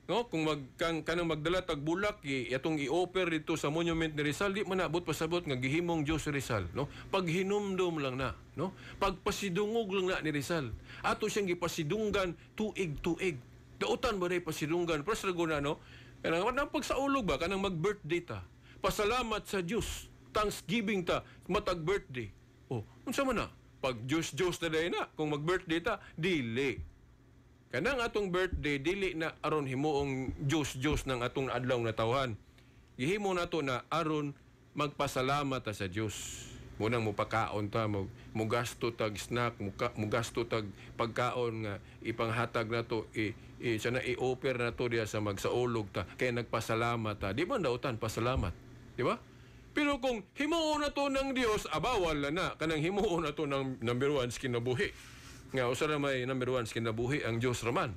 no? Kung kanang magdala tag bulak atong i-offer dito sa monument ni Rizal, di man abot pasabot nga gihimong Dios si Rizal, no? Paghinumdum lang na, no? Pagpasidungog lang na ni Rizal. Ato siyang gipasidunggan tuig-tuig. Dautan ba day pasidunggan? Pres ra no? Kanang nang pagsaulog ba kanang mag-birthday ta. Pasalamat sa Dios. Thanksgiving ta matag birthday. Oh, unsa man na? Pag Dios-Dios na day na kung mag-birthday ta, dili. Kanang atong birthday dili na aron himuong Dios-Dios ng atong adlaw na tawhan. Gihimo nato na aron magpasalamat ta sa Dios. Munang mupakaon ta, mo mugasto tag snack, mugasto tag pagkaon nga ipanghatag nato, i, i sana i-offer nato diya sa magsaulog ta kay nagpasalamat ta. Di ba dautan pasalamat? Di ba? Pero kung himuon na to ng Dios, abawal na na kanang himuon na to ng number one sa kinabuhi. Nga usa ra may number one sa kinabuhi ang Dios raman.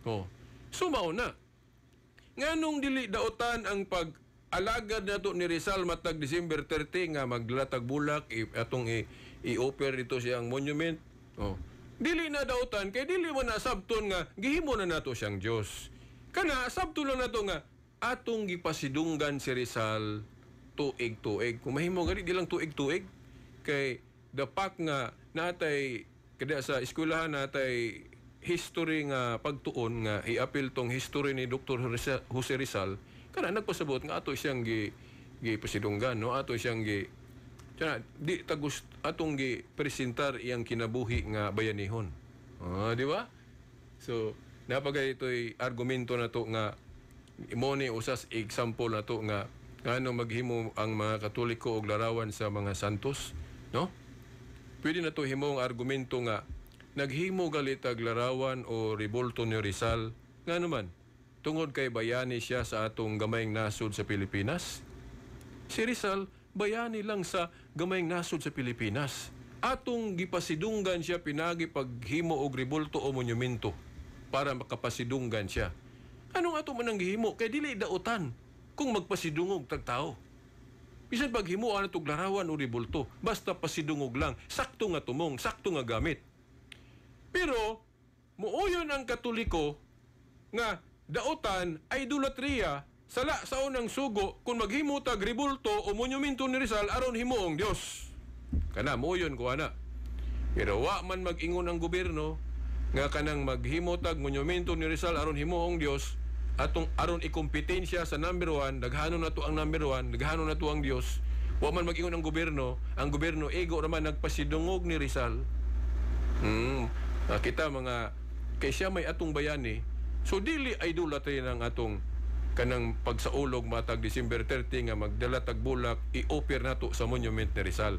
Oh. So mao na. Nganong dili dautan ang pag alagad nato ni Rizal matag December 30 nga maglatag bulak atong i-offer dito siyang monument. Oh. Dili na dautan kay dili mo na sabton nga gihimo na nato siyang Dios. Kana sabton lang nato nga atong gipasidunggan si Rizal tuig-tuig. Kung mahimo gani di lang tuig-tuig kay the fact nga natay kada sa eskwelahan natay history nga pagtuon nga i-appeal tong history ni Dr. Jose Rizal, kana nagpasabot nga ato siyang gi gipasidunggan, no, ato siyang gi kana di tagus atong gi presentar iyang kinabuhi nga bayanihon. Ah, di ba? So napagay ito'y argumento na to nga mo ni usas example na to nga ngano maghimo ang mga Katoliko og larawan sa mga santos, no? Pwede na to himo ang argumento nga naghimo galit ag larawan o rebulto ni Rizal ngano man tungod kay bayani siya sa atong gamayng nasod sa Pilipinas. Si Rizal bayani lang sa gamayng nasod sa Pilipinas. Atong gipasidunggan siya pinagi paghimo og rebulto o monumento para makapasidunggan siya. Anong ato man ang gihimo? Kay dili dautan kung magpasidungog tag tao. Bisan paghimuan atog larawan o rebulto, basta pasidungog lang, sakto nga tumong, sakto nga gamit. Pero muuyon ang Katoliko nga dautan ay idolatria sala sa unang sugo kung maghimo tag rebulto o monumento ni Rizal aron himuong Dios. Kana muuyon ko ana. Pero wa man mag-ingon ang gobyerno nga kanang maghimo tag monumento ni Rizal aron himuong Dios atong aron ikompetensya sa number one, daghanon na to ang number one, daghanon na to ang Dios. Wa man mag-ingon ang gobyerno ego raman nagpasidungog ni Rizal. Kita mga kay siya may atong bayani. So dili idolatry ng atong kanang pagsaulog matag December 30 nga magdala tag bulak i-offer nato sa monument ni Rizal.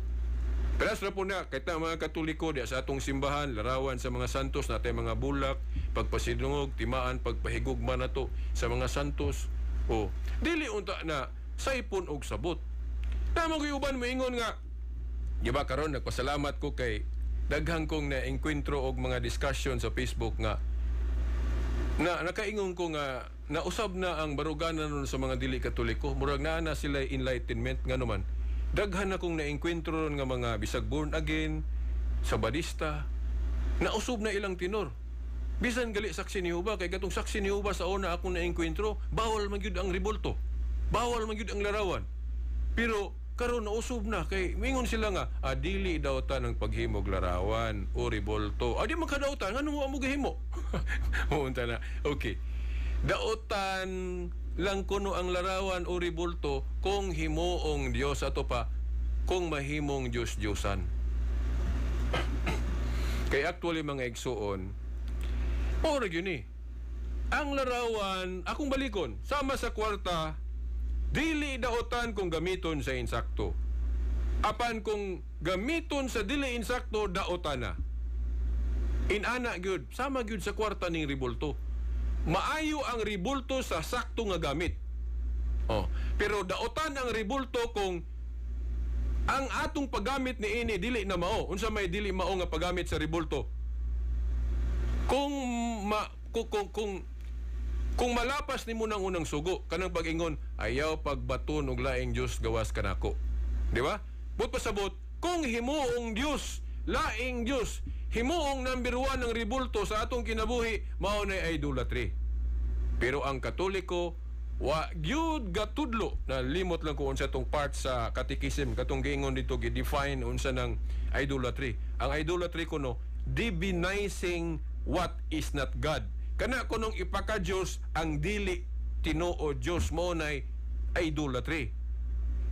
Pero ra po na kita mga Katoliko diya sa atong simbahan larawan sa mga santos natay mga bulak pagpasidungog timaan pagpahigugma nato sa mga santos. O dili unta na saipon og sabot. Tama ko uban moingon nga di ba karon nagpasalamat ko kay daghang kong naengkwentro og mga discussion sa Facebook nga na nakaingon ko nga nausab na ang baruganan nun sa mga dili Katoliko. Murag naa na sila enlightenment nga naman. Daghan akong naengkwentro ron nga mga bisag born again, Sabadista, nausab na ilang tinor. Bisan gali saksi ni Huba, kay katong saksi ni Huba sa una akong naengkwentro, bawal man gyud ang rebulto. Bawal man gyud ang larawan. Pero karon nausab na kay mingon sila nga dili daw ta ng paghimog larawan o rebulto. Di man kadautan ngano mo gihimo? Muunta na. Okay. Dautan lang kuno ang larawan o rebulto kung himuong Dios ato pa kung mahimong Dios-Diosan. Kay actually mga igsuon, ora gyud ni. Ang larawan akong balikon sama sa kwarta, dili daotan kung gamiton sa insakto. Apan kung gamiton sa dili insakto, daotan na. Inana gyud, sama gyud sa kwarta ning rebulto. Maayo ang rebulto sa sakto nga gamit. Oh, pero daotan ang rebulto kung ang atong paggamit ni ini dili na mao. Unsa may dili mao nga paggamit sa rebulto? Kung ma, kung malapas nimo nang unang sugo kanang pag-ingon ayaw pagbaton og laing Dios gawas kanako. Di ba? But pasabot kung himuong Dios, laing Dios, himuong number one ng rebulto sa atong kinabuhi, mao na idolatry. Pero ang Katoliko wa gyud gatudlo na limot lang ko unsa tong part sa catechism katong giingon dito gi-define unsa ng idolatry. Ang idolatry kuno divinizing what is not God. Kana kunong ipaka-Dios ang dili tinuod Dios mo nay idolatry.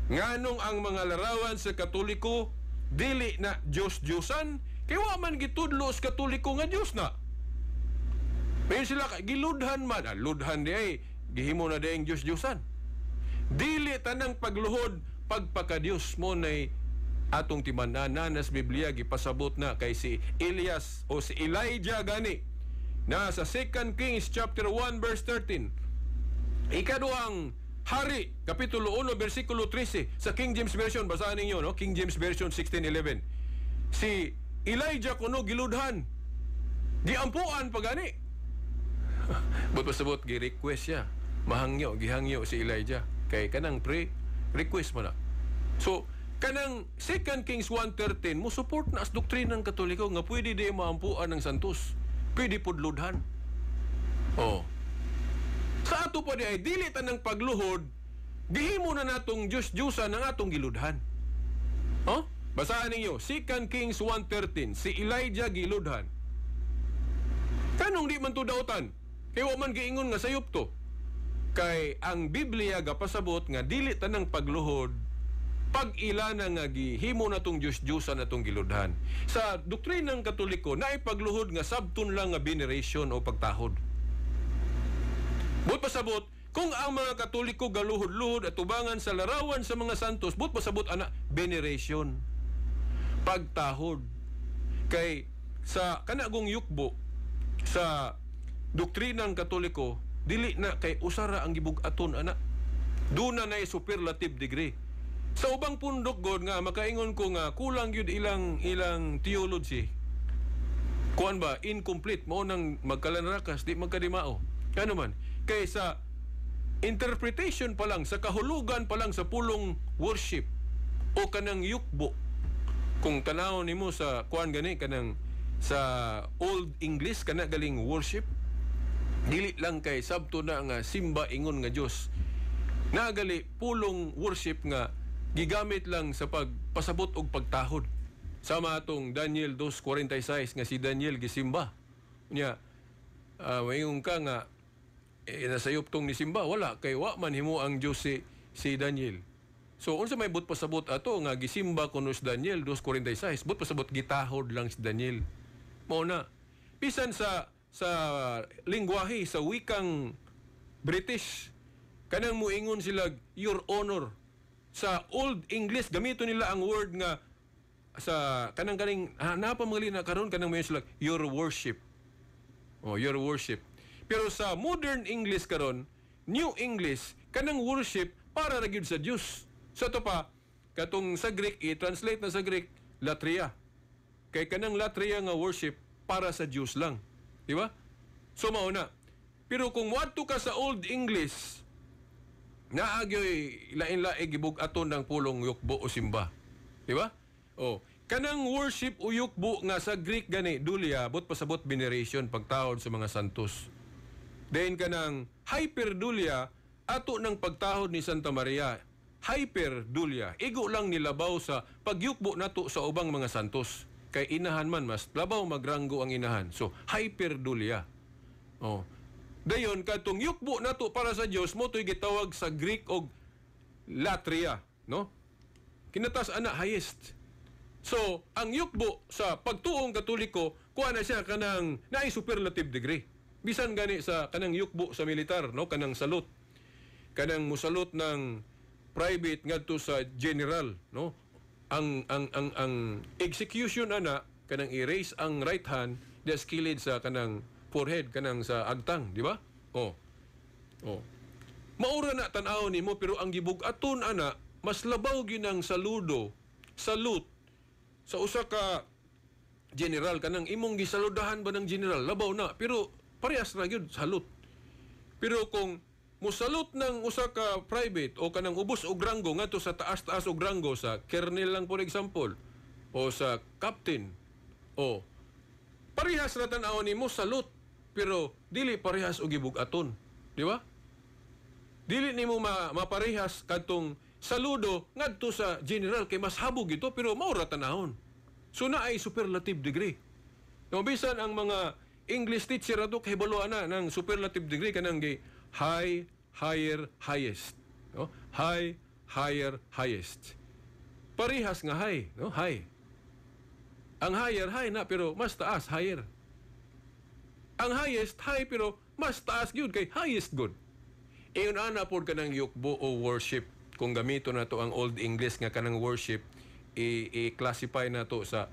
Nganong ang mga larawan sa Katoliko dili na Dios-Diosan kay wa man gitudlo sa Katoliko nga Dios na. Mayon sila giludhan man, ludhan di ay gihimo na dieng Dios-Diosan. Dili tanang pagluhod pagpaka-Dios mo nay Atong timan-anan sa Biblia, gipasabot na kay si Elias o si Elijah gani na sa 2 Kings chapter 1 verse 13, Ikaduhang Hari, kapitulo 1 bersikulo 13 sa King James Version. Basahan ninyo, no? King James Version 16:11. Si Elijah kuno giludhan. Giampuan pa gani. But pasabot gi-request siya. Mahangyo, gihangyo si Elijah kay kanang pre request mo na. So, kanang 2 Kings 1:13 mo support na as doktrina ng Katoliko nga pwede di maampuan ng santos. Pwede pud ludhan. Oh. Sa ato pa di ay dili tanang pagluhod, gihimo na natong Diyos-Diyusan ang atong giludhan. Oh? Basahan ninyo, 2 Kings 1:13, si Elijah giludhan. Kanong di man to dautan? Kay wa man giingon nga sayop to. Kay ang Biblia gapasabot nga dili tanang pagluhod pag-ila na nga gihimo natong Diyos-Diyusan natong giludhan. Sa doktrinang Katoliko, naay pagluhod nga sabton lang nga veneration o pagtahod. But pasabot, kung ang mga Katoliko galuhod-luhod at tubangan sa larawan sa mga santos, but pasabot ana veneration. Pagtahod. Kay sa kanagong yukbo sa doktrinang Katoliko, dili na kay usara ang gibug-aton ana. Duna na superlative degree. Sa ubang pundok god nga makaingon ko nga kulang gyud ilang ilang theology. Kuan ba, incomplete mao nang magkalanrakas, di magkadimao. Kano man kay sa interpretation pa lang, sa kahulugan pa lang sa pulong worship o kanang yukbo, kung tanaw nimo sa kuan gani, kanang sa Old English kana galing worship, dili lang kay sabto na nga simba, ingon nga Dios. Nagali pulong worship nga gigamit lang sa pagpasabot og pagtahod, sama atong Daniel 2:46 nga si Daniel gisimba niya. Maingon ka nga nasayop tong ni simba, wala, kay wa man himo ang Dios si Daniel. So unsa may but pasabot ato nga gisimba kuno si Daniel 2:46? But pasabot gitahod lang si Daniel. Mao na bisan sa lingwahe, sa wikang British, kanang muingon sila "Your Honor", sa Old English gamito nila ang word nga sa kanang kaning napa mga na karon, kanang muingon sila "Your Worship". Oh, "Your Worship". Pero sa modern English karon, New English, kanang worship para ra gyud sa Dios. Sa to pa katong sa Greek, i-translate na sa Greek latria. Kay kanang latria nga worship para sa Dios lang. Di ba? So mao na. Pero kung moadto ka sa Old English, naagyoy lain-lain gibug-aton ng pulong yukbo o simba. Di ba? Oh, kanang worship o yukbo nga sa Greek gani dulia, but pasabot veneration, pagtahod sa mga santos. Then kanang hyperdulia ato ng pagtahod ni Santa Maria. Hyperdulia, igo lang nilabaw sa pagyukbo nato sa ubang mga santos. Kay inahan man, mas labaw magranggo ang inahan. So hyperdulia. Oh. Dayon kadtong yukbo nato para sa Dios mo to'y gitawag sa Greek og latria, no? Kinatas ana highest. So, ang yukbo sa pagtuong Katoliko, kuha na siya kanang naay superlative degree. Bisan gani sa kanang yukbo sa militar, no, kanang salute. Kanang musalute ng private ngadto sa general, no? Ang execution ana kanang i-raise ang right hand des kilid sa kanang forehead, kanang sa agtang, di ba? Oh. Oh. Maura na tan-aw nimo, pero ang gibug-aton ana mas labaw gyud ang saludo, salute sa usa ka general, kanang imong gisaludahan ba ng general, labaw na, pero parehas ra gyud salute. Pero kung musalute ng usa ka private o kanang ubos og ranggo ngadto sa taas-taas og ranggo, sa colonel lang for example o sa captain o parehas ra tan-awon nimo salute, pero dili parehas og gibug-aton, di ba? Dili nimo maparehas kadtong saludo ngadto sa general kay mas habog ito, pero mao ra tan-awon. So naay superlative degree. No, bisan ang mga English teacher ato kahibalo ana ng superlative degree, kanang gi high, higher, highest. No? High, higher, highest. Parehas nga high, no? High. Ang higher, high na, pero mas taas, higher. Ang highest, high, pero mas taas gyud kay highest good. Ingon ana pod kanang yukbo o worship, kung gamito na to ang Old English nga kanang worship i-classify nato sa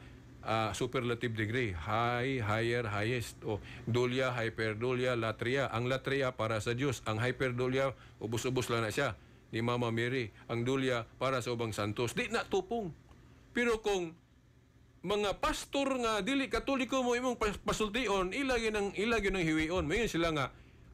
superlative degree, high, higher, highest. O dulia, hyperdulia, latria. Ang latria para sa Dios, ang hyperdulia ubos-ubos lang na siya ni Mama Mary. Ang dulia para sa ubang santos. Di na tupong. Pero kung mga pastor nga dili Katoliko mo imong pasultion, ila gyud ang hiwion. Mayon sila nga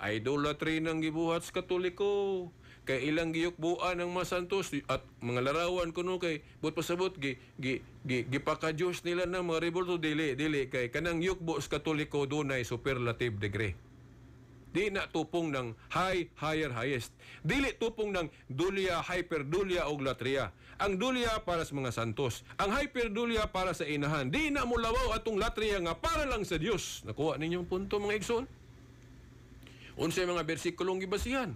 idolatry nang gibuhat sa Katoliko kay ilang giyukbuan ang mga santos at mga larawan kuno, kay but pasabot gi gi, gi gipaka-Diyos nila ng mga rebulto. Dili, dili, kay kanang yukbo sa Katoliko dunay superlative degree. Di na tupong ng high, higher, highest. Dili tupong ng dulia, hyperdulia o latria. Ang dulia para sa mga santos. Ang hyperdulia para sa inahan. Di na mo lawaw atong latria nga para lang sa Dios. Nakuha ninyong punto, mga igsoon? Unsay mga bersikulong gibasihan?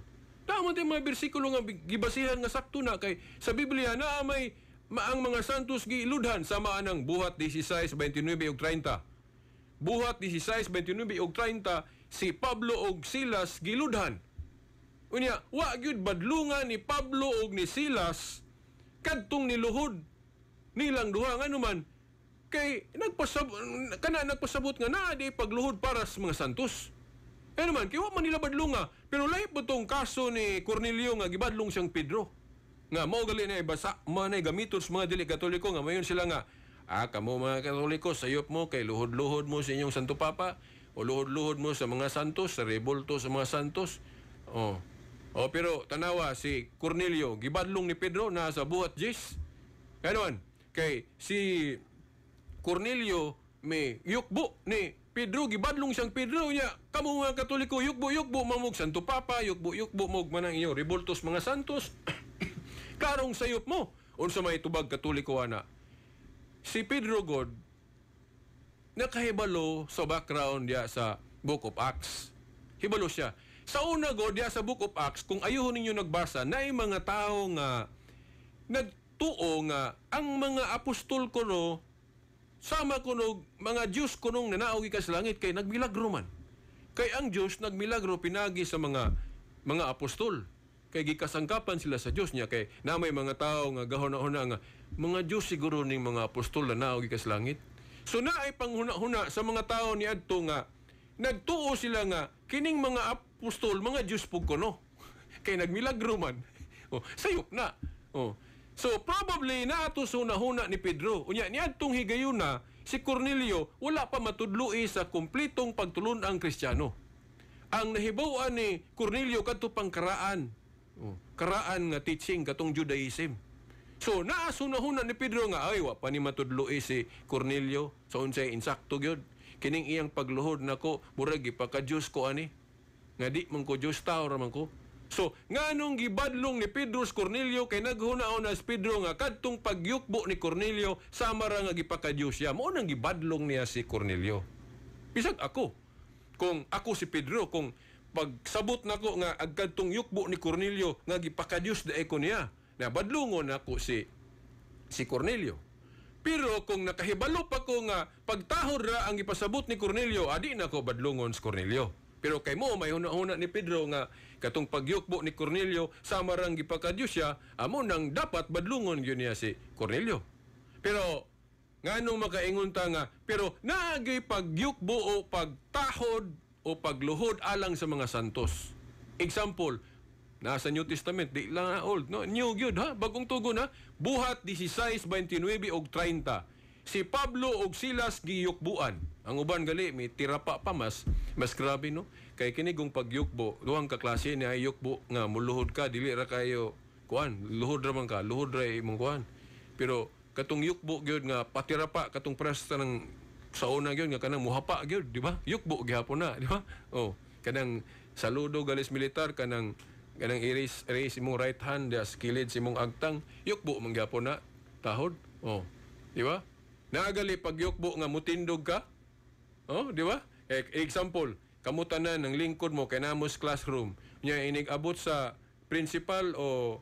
Tama din mga bersikulo nga gibasihan nga sakto na, kay sa Biblia na may maang mga santos giiludhan sama anang Buhat 16, 29 ug 30. Buhat 16, 29 ug 30, si Pablo ug Silas giludhan. Unya, wa gyud badlungan ni Pablo ug ni Silas kadtong niluhod nilang duha, ngano man kay nagpasabot nga naa di pagluhod para sa mga santos. Ano man, kay wa man nila badlunga. Pero lahi po tong kaso ni Cornelio nga gibadlong siyang Pedro. Nga mao gali na ibasa man ay gamiton sa mga dili Katoliko nga mayon sila nga, kamo mga Katoliko, sayop mo kay luhod-luhod mo sa inyong Santo Papa o luhod-luhod mo sa mga santos, sa rebulto sa mga santos. Oh. Oh, pero tanawa si Cornelio gibadlong ni Pedro na sa Buhat 10. Ganon, kay si Cornelio may yukbo ni Pedro, gibadlong siyang Pedro niya. Kamo mga Katoliko, yukbo-yukbo mamog Santo Papa, yukbo-yukbo mog manang inyo rebultos mga santos. Karong sayop mo. Unsa may tubag Katoliko ana? Si Pedro God nakahibalo sa background diya sa Book of Acts. Hibalo siya. Sa una god diya sa Book of Acts, kung ayuhon ninyo nagbasa, naay mga tao nga nagtuo nga ang mga apostol kuno sama kuno mga Diyos kunong nanaog gikan sa langit kay nagmilagro man. Kay ang Diyos nagmilagro pinagi sa mga apostol. Kay gikasangkapan sila sa Diyos niya, kay na may mga tao nga gahuna-huna nga mga Diyos siguro ning mga apostol na naog gikan sa langit. So naay panghuna-huna sa mga tao ni adto nga nagtuo sila nga kining mga apostol mga Diyos pug kuno. Kay nagmilagro man. Oh, sayop na. Oh. So probably naato sa hunahuna ni Pedro. Unya niadtong higayuna si Cornelio wala pa matudloi sa kumpletong pagtulun-ang Kristiyano. Ang nahibaw-an ni Cornelio kadto pang karaan. Oh, karaan nga teaching katong Judaism. So naa sa hunahuna ni Pedro nga ay wa pa ni matudloi si Cornelio sa unsay insakto gyud. Kining iyang pagluhod nako murag gipaka-Dios ko ani. Nga di man ko Dios, tao ra man ko. So, nganong gibadlong ni Pedro si Cornelio? Kay naghuna-una si Pedro nga kadtong pagyukbo ni Cornelio sama ra nga gipaka-Dios siya. Mao nang gibadlong niya si Cornelio. Bisag ako, kung ako si Pedro, kung pagsabot nako nga ag kadtong yukbo ni Cornelio nga gipaka-Dios dae ko niya, na badlongon nako si Cornelio. Pero kung nakahibalo pa ko nga pagtahod ra ang gipasabot ni Cornelio, adi nako badlongon si Cornelio. Pero kay mo may huna-huna ni Pedro nga katong pagyukbo ni Cornelio sama rang gipaka-Dios siya, amo nang dapat badlungon gyud niya si Cornelio. Pero nganong makaingon ta nga pero naagay pagyukbo o pagtahod o pagluhod alang sa mga santos? Example, nasa New Testament, di lang na old, no? New gyud ha, bagong tugon ha. Buhat 16, 29 ug 30. Si Pablo ug Silas giyukbuan. Ang uban gali may tirapa pa, mas grabe, no. Kay kini kung pagyukbo, duhang ka klase ni ay yukbo nga muluhod ka, dili ra kayo kuan, luhod ra man ka, luhod ra imong kuan. Pero katong yukbo gyud nga patirapa, katong presta ng sa una gyud nga kanang muhapa gyud, di ba? Yukbo gihapon na, di ba? Oh, kanang saludo galis militar, kanang iris raise imong right hand sa kilid sa imong agtang, yukbo man gihapon na tahod. Oh, di ba? Naagali pagyukbo nga mutindog ka. Oh, di ba? Example, kamutanan ng lingkod mo kay namos classroom. Nya inig abot sa principal o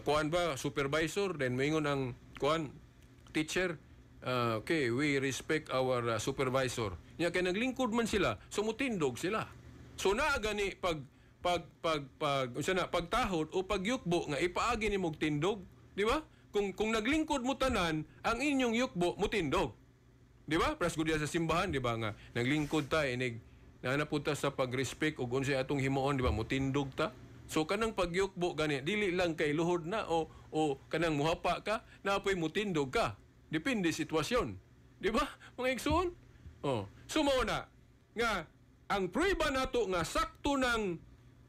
kuan ba, supervisor, then moingon ang kuan teacher, okay, we respect our supervisor. Nya kay naglingkod man sila, sumutindog sila. So naa gani pag pag pag pag unsa na pagtahod o pagyukbo nga ipaagi nimog tindog, di ba? kung naglingkod mo tanan, ang inyong yukbo mutindog. Di ba? Pras gud sa simbahan, di ba nga naglingkod ta inig naana pud ta sa pag-respect og unsay atong himuon, di ba? Mutindog ta. So kanang pagyukbo gani dili lang kay luhod na o kanang muhapa ka, naapoy mutindog ka. Depende sitwasyon. Di ba? Mga igsoon? Oh. So mao na nga ang prueba nato nga sakto ng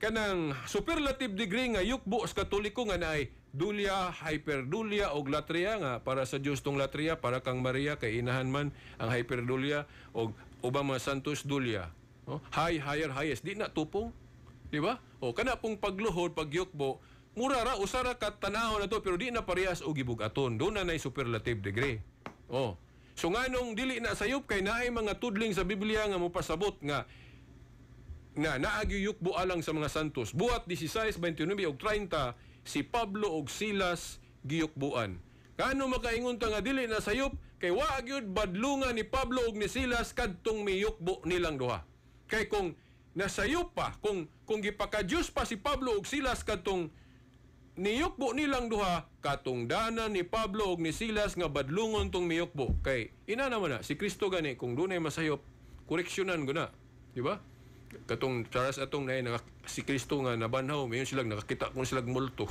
kanang superlative degree nga yukbo sa Katoliko nga naay dulia, hyperdulia og latria nga para sa Dios tong latria, para kang Maria kay inahan man ang hyperdulia og ubang mga santos dulia. Oh, high, higher, highest di na tupong. Di ba? O kana pong pagluhod, pagyukbo, mura ra usara ka tan-awon na to pero di na parehas og gibug-aton. Doon na nay superlative degree. Oh. So nganong dili na sayop kay naay mga tudling sa Biblia nga mopasabot nga na naagiyukbo alang sa mga santos. Buhat 16, 29 ug 30 si Pablo ug Silas giyukbuan. Kano makaingon ta nga dili na sayop kay wa gyud badlungan ni Pablo ug ni Silas kadtong miyukbo nilang duha. Kay kung nasayop pa, kung gipaka-Dios pa si Pablo ug Silas kadtong niyukbo nilang duha, katungdanan ni Pablo ug ni Silas nga badlungon tong miyukbo. Kay ina naman na si Kristo gani kung dunay masayop, koreksyonan guna, di ba? Katong taras atong naay si Kristo nga nabanhaw, mayon silang nakakita kung silang multo.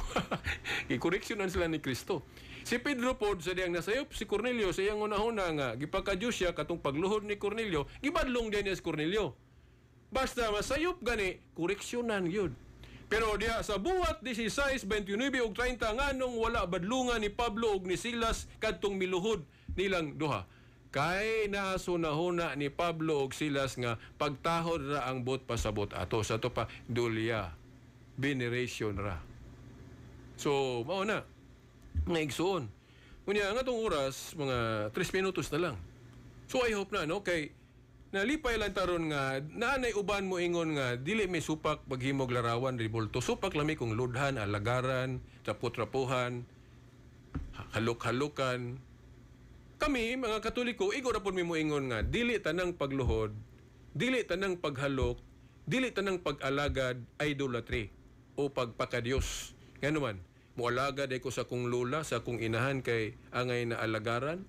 Ikoreksyonan sila ni Kristo. Si Pedro pod sa diyang nasayop si Cornelio sa iyang unahuna nga gipaka-Dios siya katong pagluhod ni Cornelio, gibadlong din niya si Cornelio. Basta masayop gani, koreksyonan gyud. Pero diha sa Buhat 16, 29 ug 30 nganong wala badlungan ni Pablo ug ni Silas kadtong miluhod nilang duha. Kay nasunahuna ni Pablo ug Silas nga pagtahod ra ang bot pasabot ato sa ato pa dulia, veneration ra. So mao na mga igsoon. Unya ang atong oras mga 3 minutos na lang. So I hope na no kay nalipay lang taron nga naanay uban mo ingon nga dili may supak paghimog larawan ribulto. Supak lami kung ludhan, alagaran, trapot-trapuhan, halok-halukan. Kami mga Katoliko igo ra pud mi moingon nga dili tanang pagluhod, dili tanang paghalok, dili tanang pag-alagad idolatry o pagpakadiyos. Ngano man, moalagad ay ko sa akong lola, sa akong inahan kay angay na alagaran.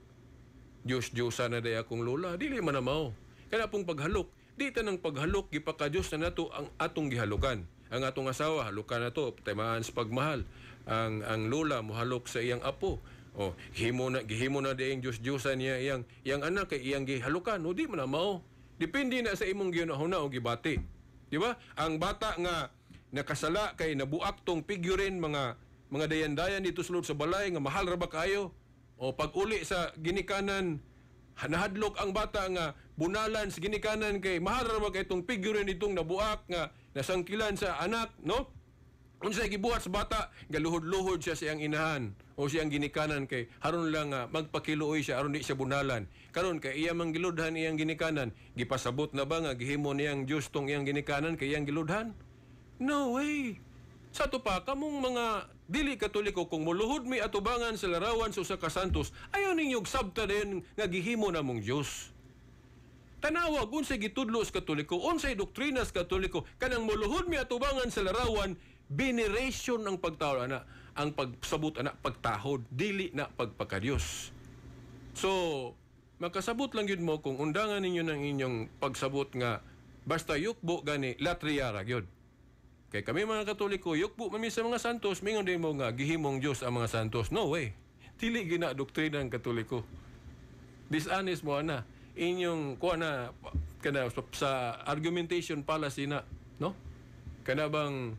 Diyos-Diyosa na day akong lola, dili man na mao. Kana pong paghalok, di tanang paghalok gipakadiyos na nato ang atong gihalukan. Ang atong asawa halukan nato, tamaan sa pagmahal. Ang lola mohalok sa iyang apo. Oh, gihimo na dieng Diyos-Diyosa niya iyang anak kay iyang gihalukan. No, di man na mao. Depende na sa imong gihunahuna o gibati. Di ba? Ang bata nga nakasala kay nabuak tong figurine mga dayan-dayan dito sulod sa balay nga mahal ra ba kaayo? O pag-uli sa ginikanan nahadlok ang bata nga bunalan sa ginikanan kay mahal ra ba kay itong figurine itong nabuak nga nasangkilan sa anak, no? Unsay gibuhat sa bata, galuhod-luhod siya sa iyang inahan o siyang ginikanan kay haron lang magpakiluoy siya aron di siya bunalan. Karon kay iya mang giludhan iyang ginikanan, gipasabot na ba nga gihimo niyang Dios tong iyang ginikanan kay iyang giludhan? No way. Sa ato pa kamong mga dili Katoliko kung moluhod mi atubangan sa larawan sa usa ka santos, ayaw ninyog sabta din nga gihimo namong Dios. Tanawag unsay gitudlo sa Katoliko, unsay doktrina sa Katoliko, kanang moluhod mi atubangan sa larawan, veneration ang pagtahod ana, ang pagsabot ana pagtahod, dili na pagpakadiyos. So makasabot lang yun mo kung undangan ninyo ng inyong pagsabot nga basta yukbo gani latria ra gyud. Kay kami mga Katoliko yukbo man mi sa mga santos, mingon din mo nga gihimong Dios ang mga santos. No way. Dili gina doktrina ang Katoliko. Dishonest mo ana inyong kuha na kana sa argumentation fallacy na, no? Kana bang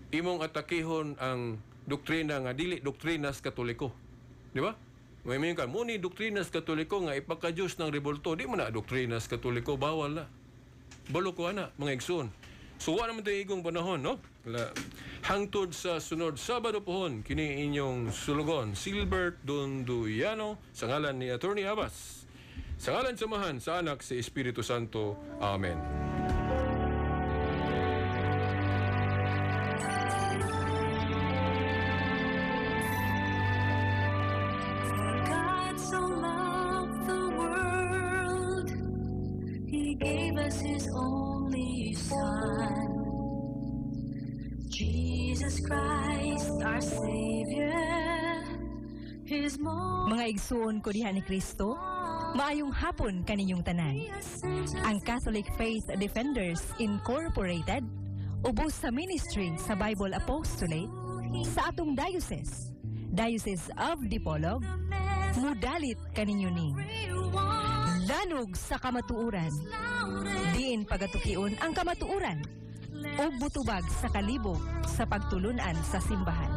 imong atakihon ang doktrina nga dili doktrina sa Katoliko. Di ba? May ka mo ni doktrina sa Katoliko nga ipaka-Diyos ng rebulto, di mo na doktrina sa Katoliko, bawal na. Balo ko ana mga igsoon. So wa naman tayo igong panahon, no? Hangtod sa sunod Sabado pohon kini inyong sulugon Silbert Donduyano sa ngalan ni Attorney Abbas. Sa ngalan samahan sa Anak sa Espiritu Santo. Amen. God so loved the world, He gave us His only Son, Jesus Christ, our Savior. His more Mga igsuon ko diha ni Kristo, maayong hapon kaninyong tanan. Ang Catholic Faith Defenders Incorporated, ubos sa ministry sa Bible Apostolate sa atong diocese, Diocese of Dipolog, mudalit kaninyo ning Lanog sa Kamatuoran. Diin pagatukion ang kamatuoran ug butubag sa kalibog sa pagtulunan sa simbahan.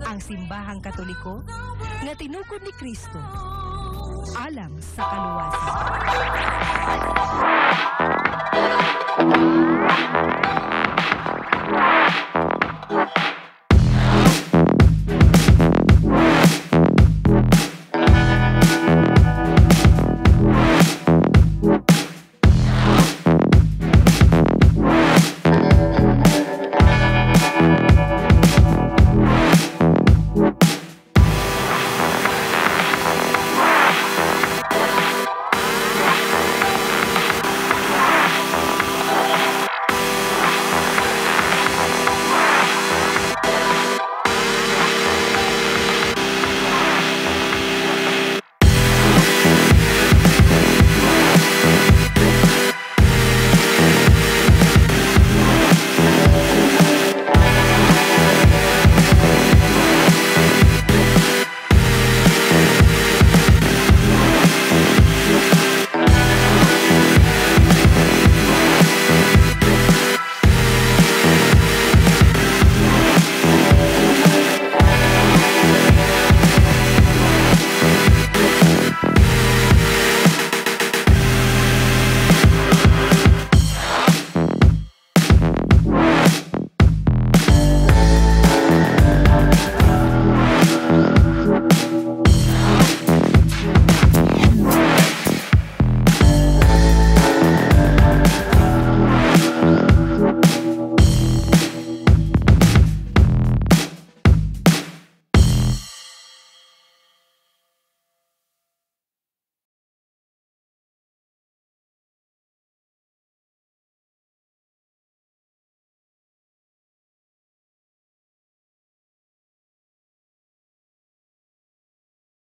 Ang Simbahang Katoliko nga tinukod ni Kristo alang sa kaluwasan.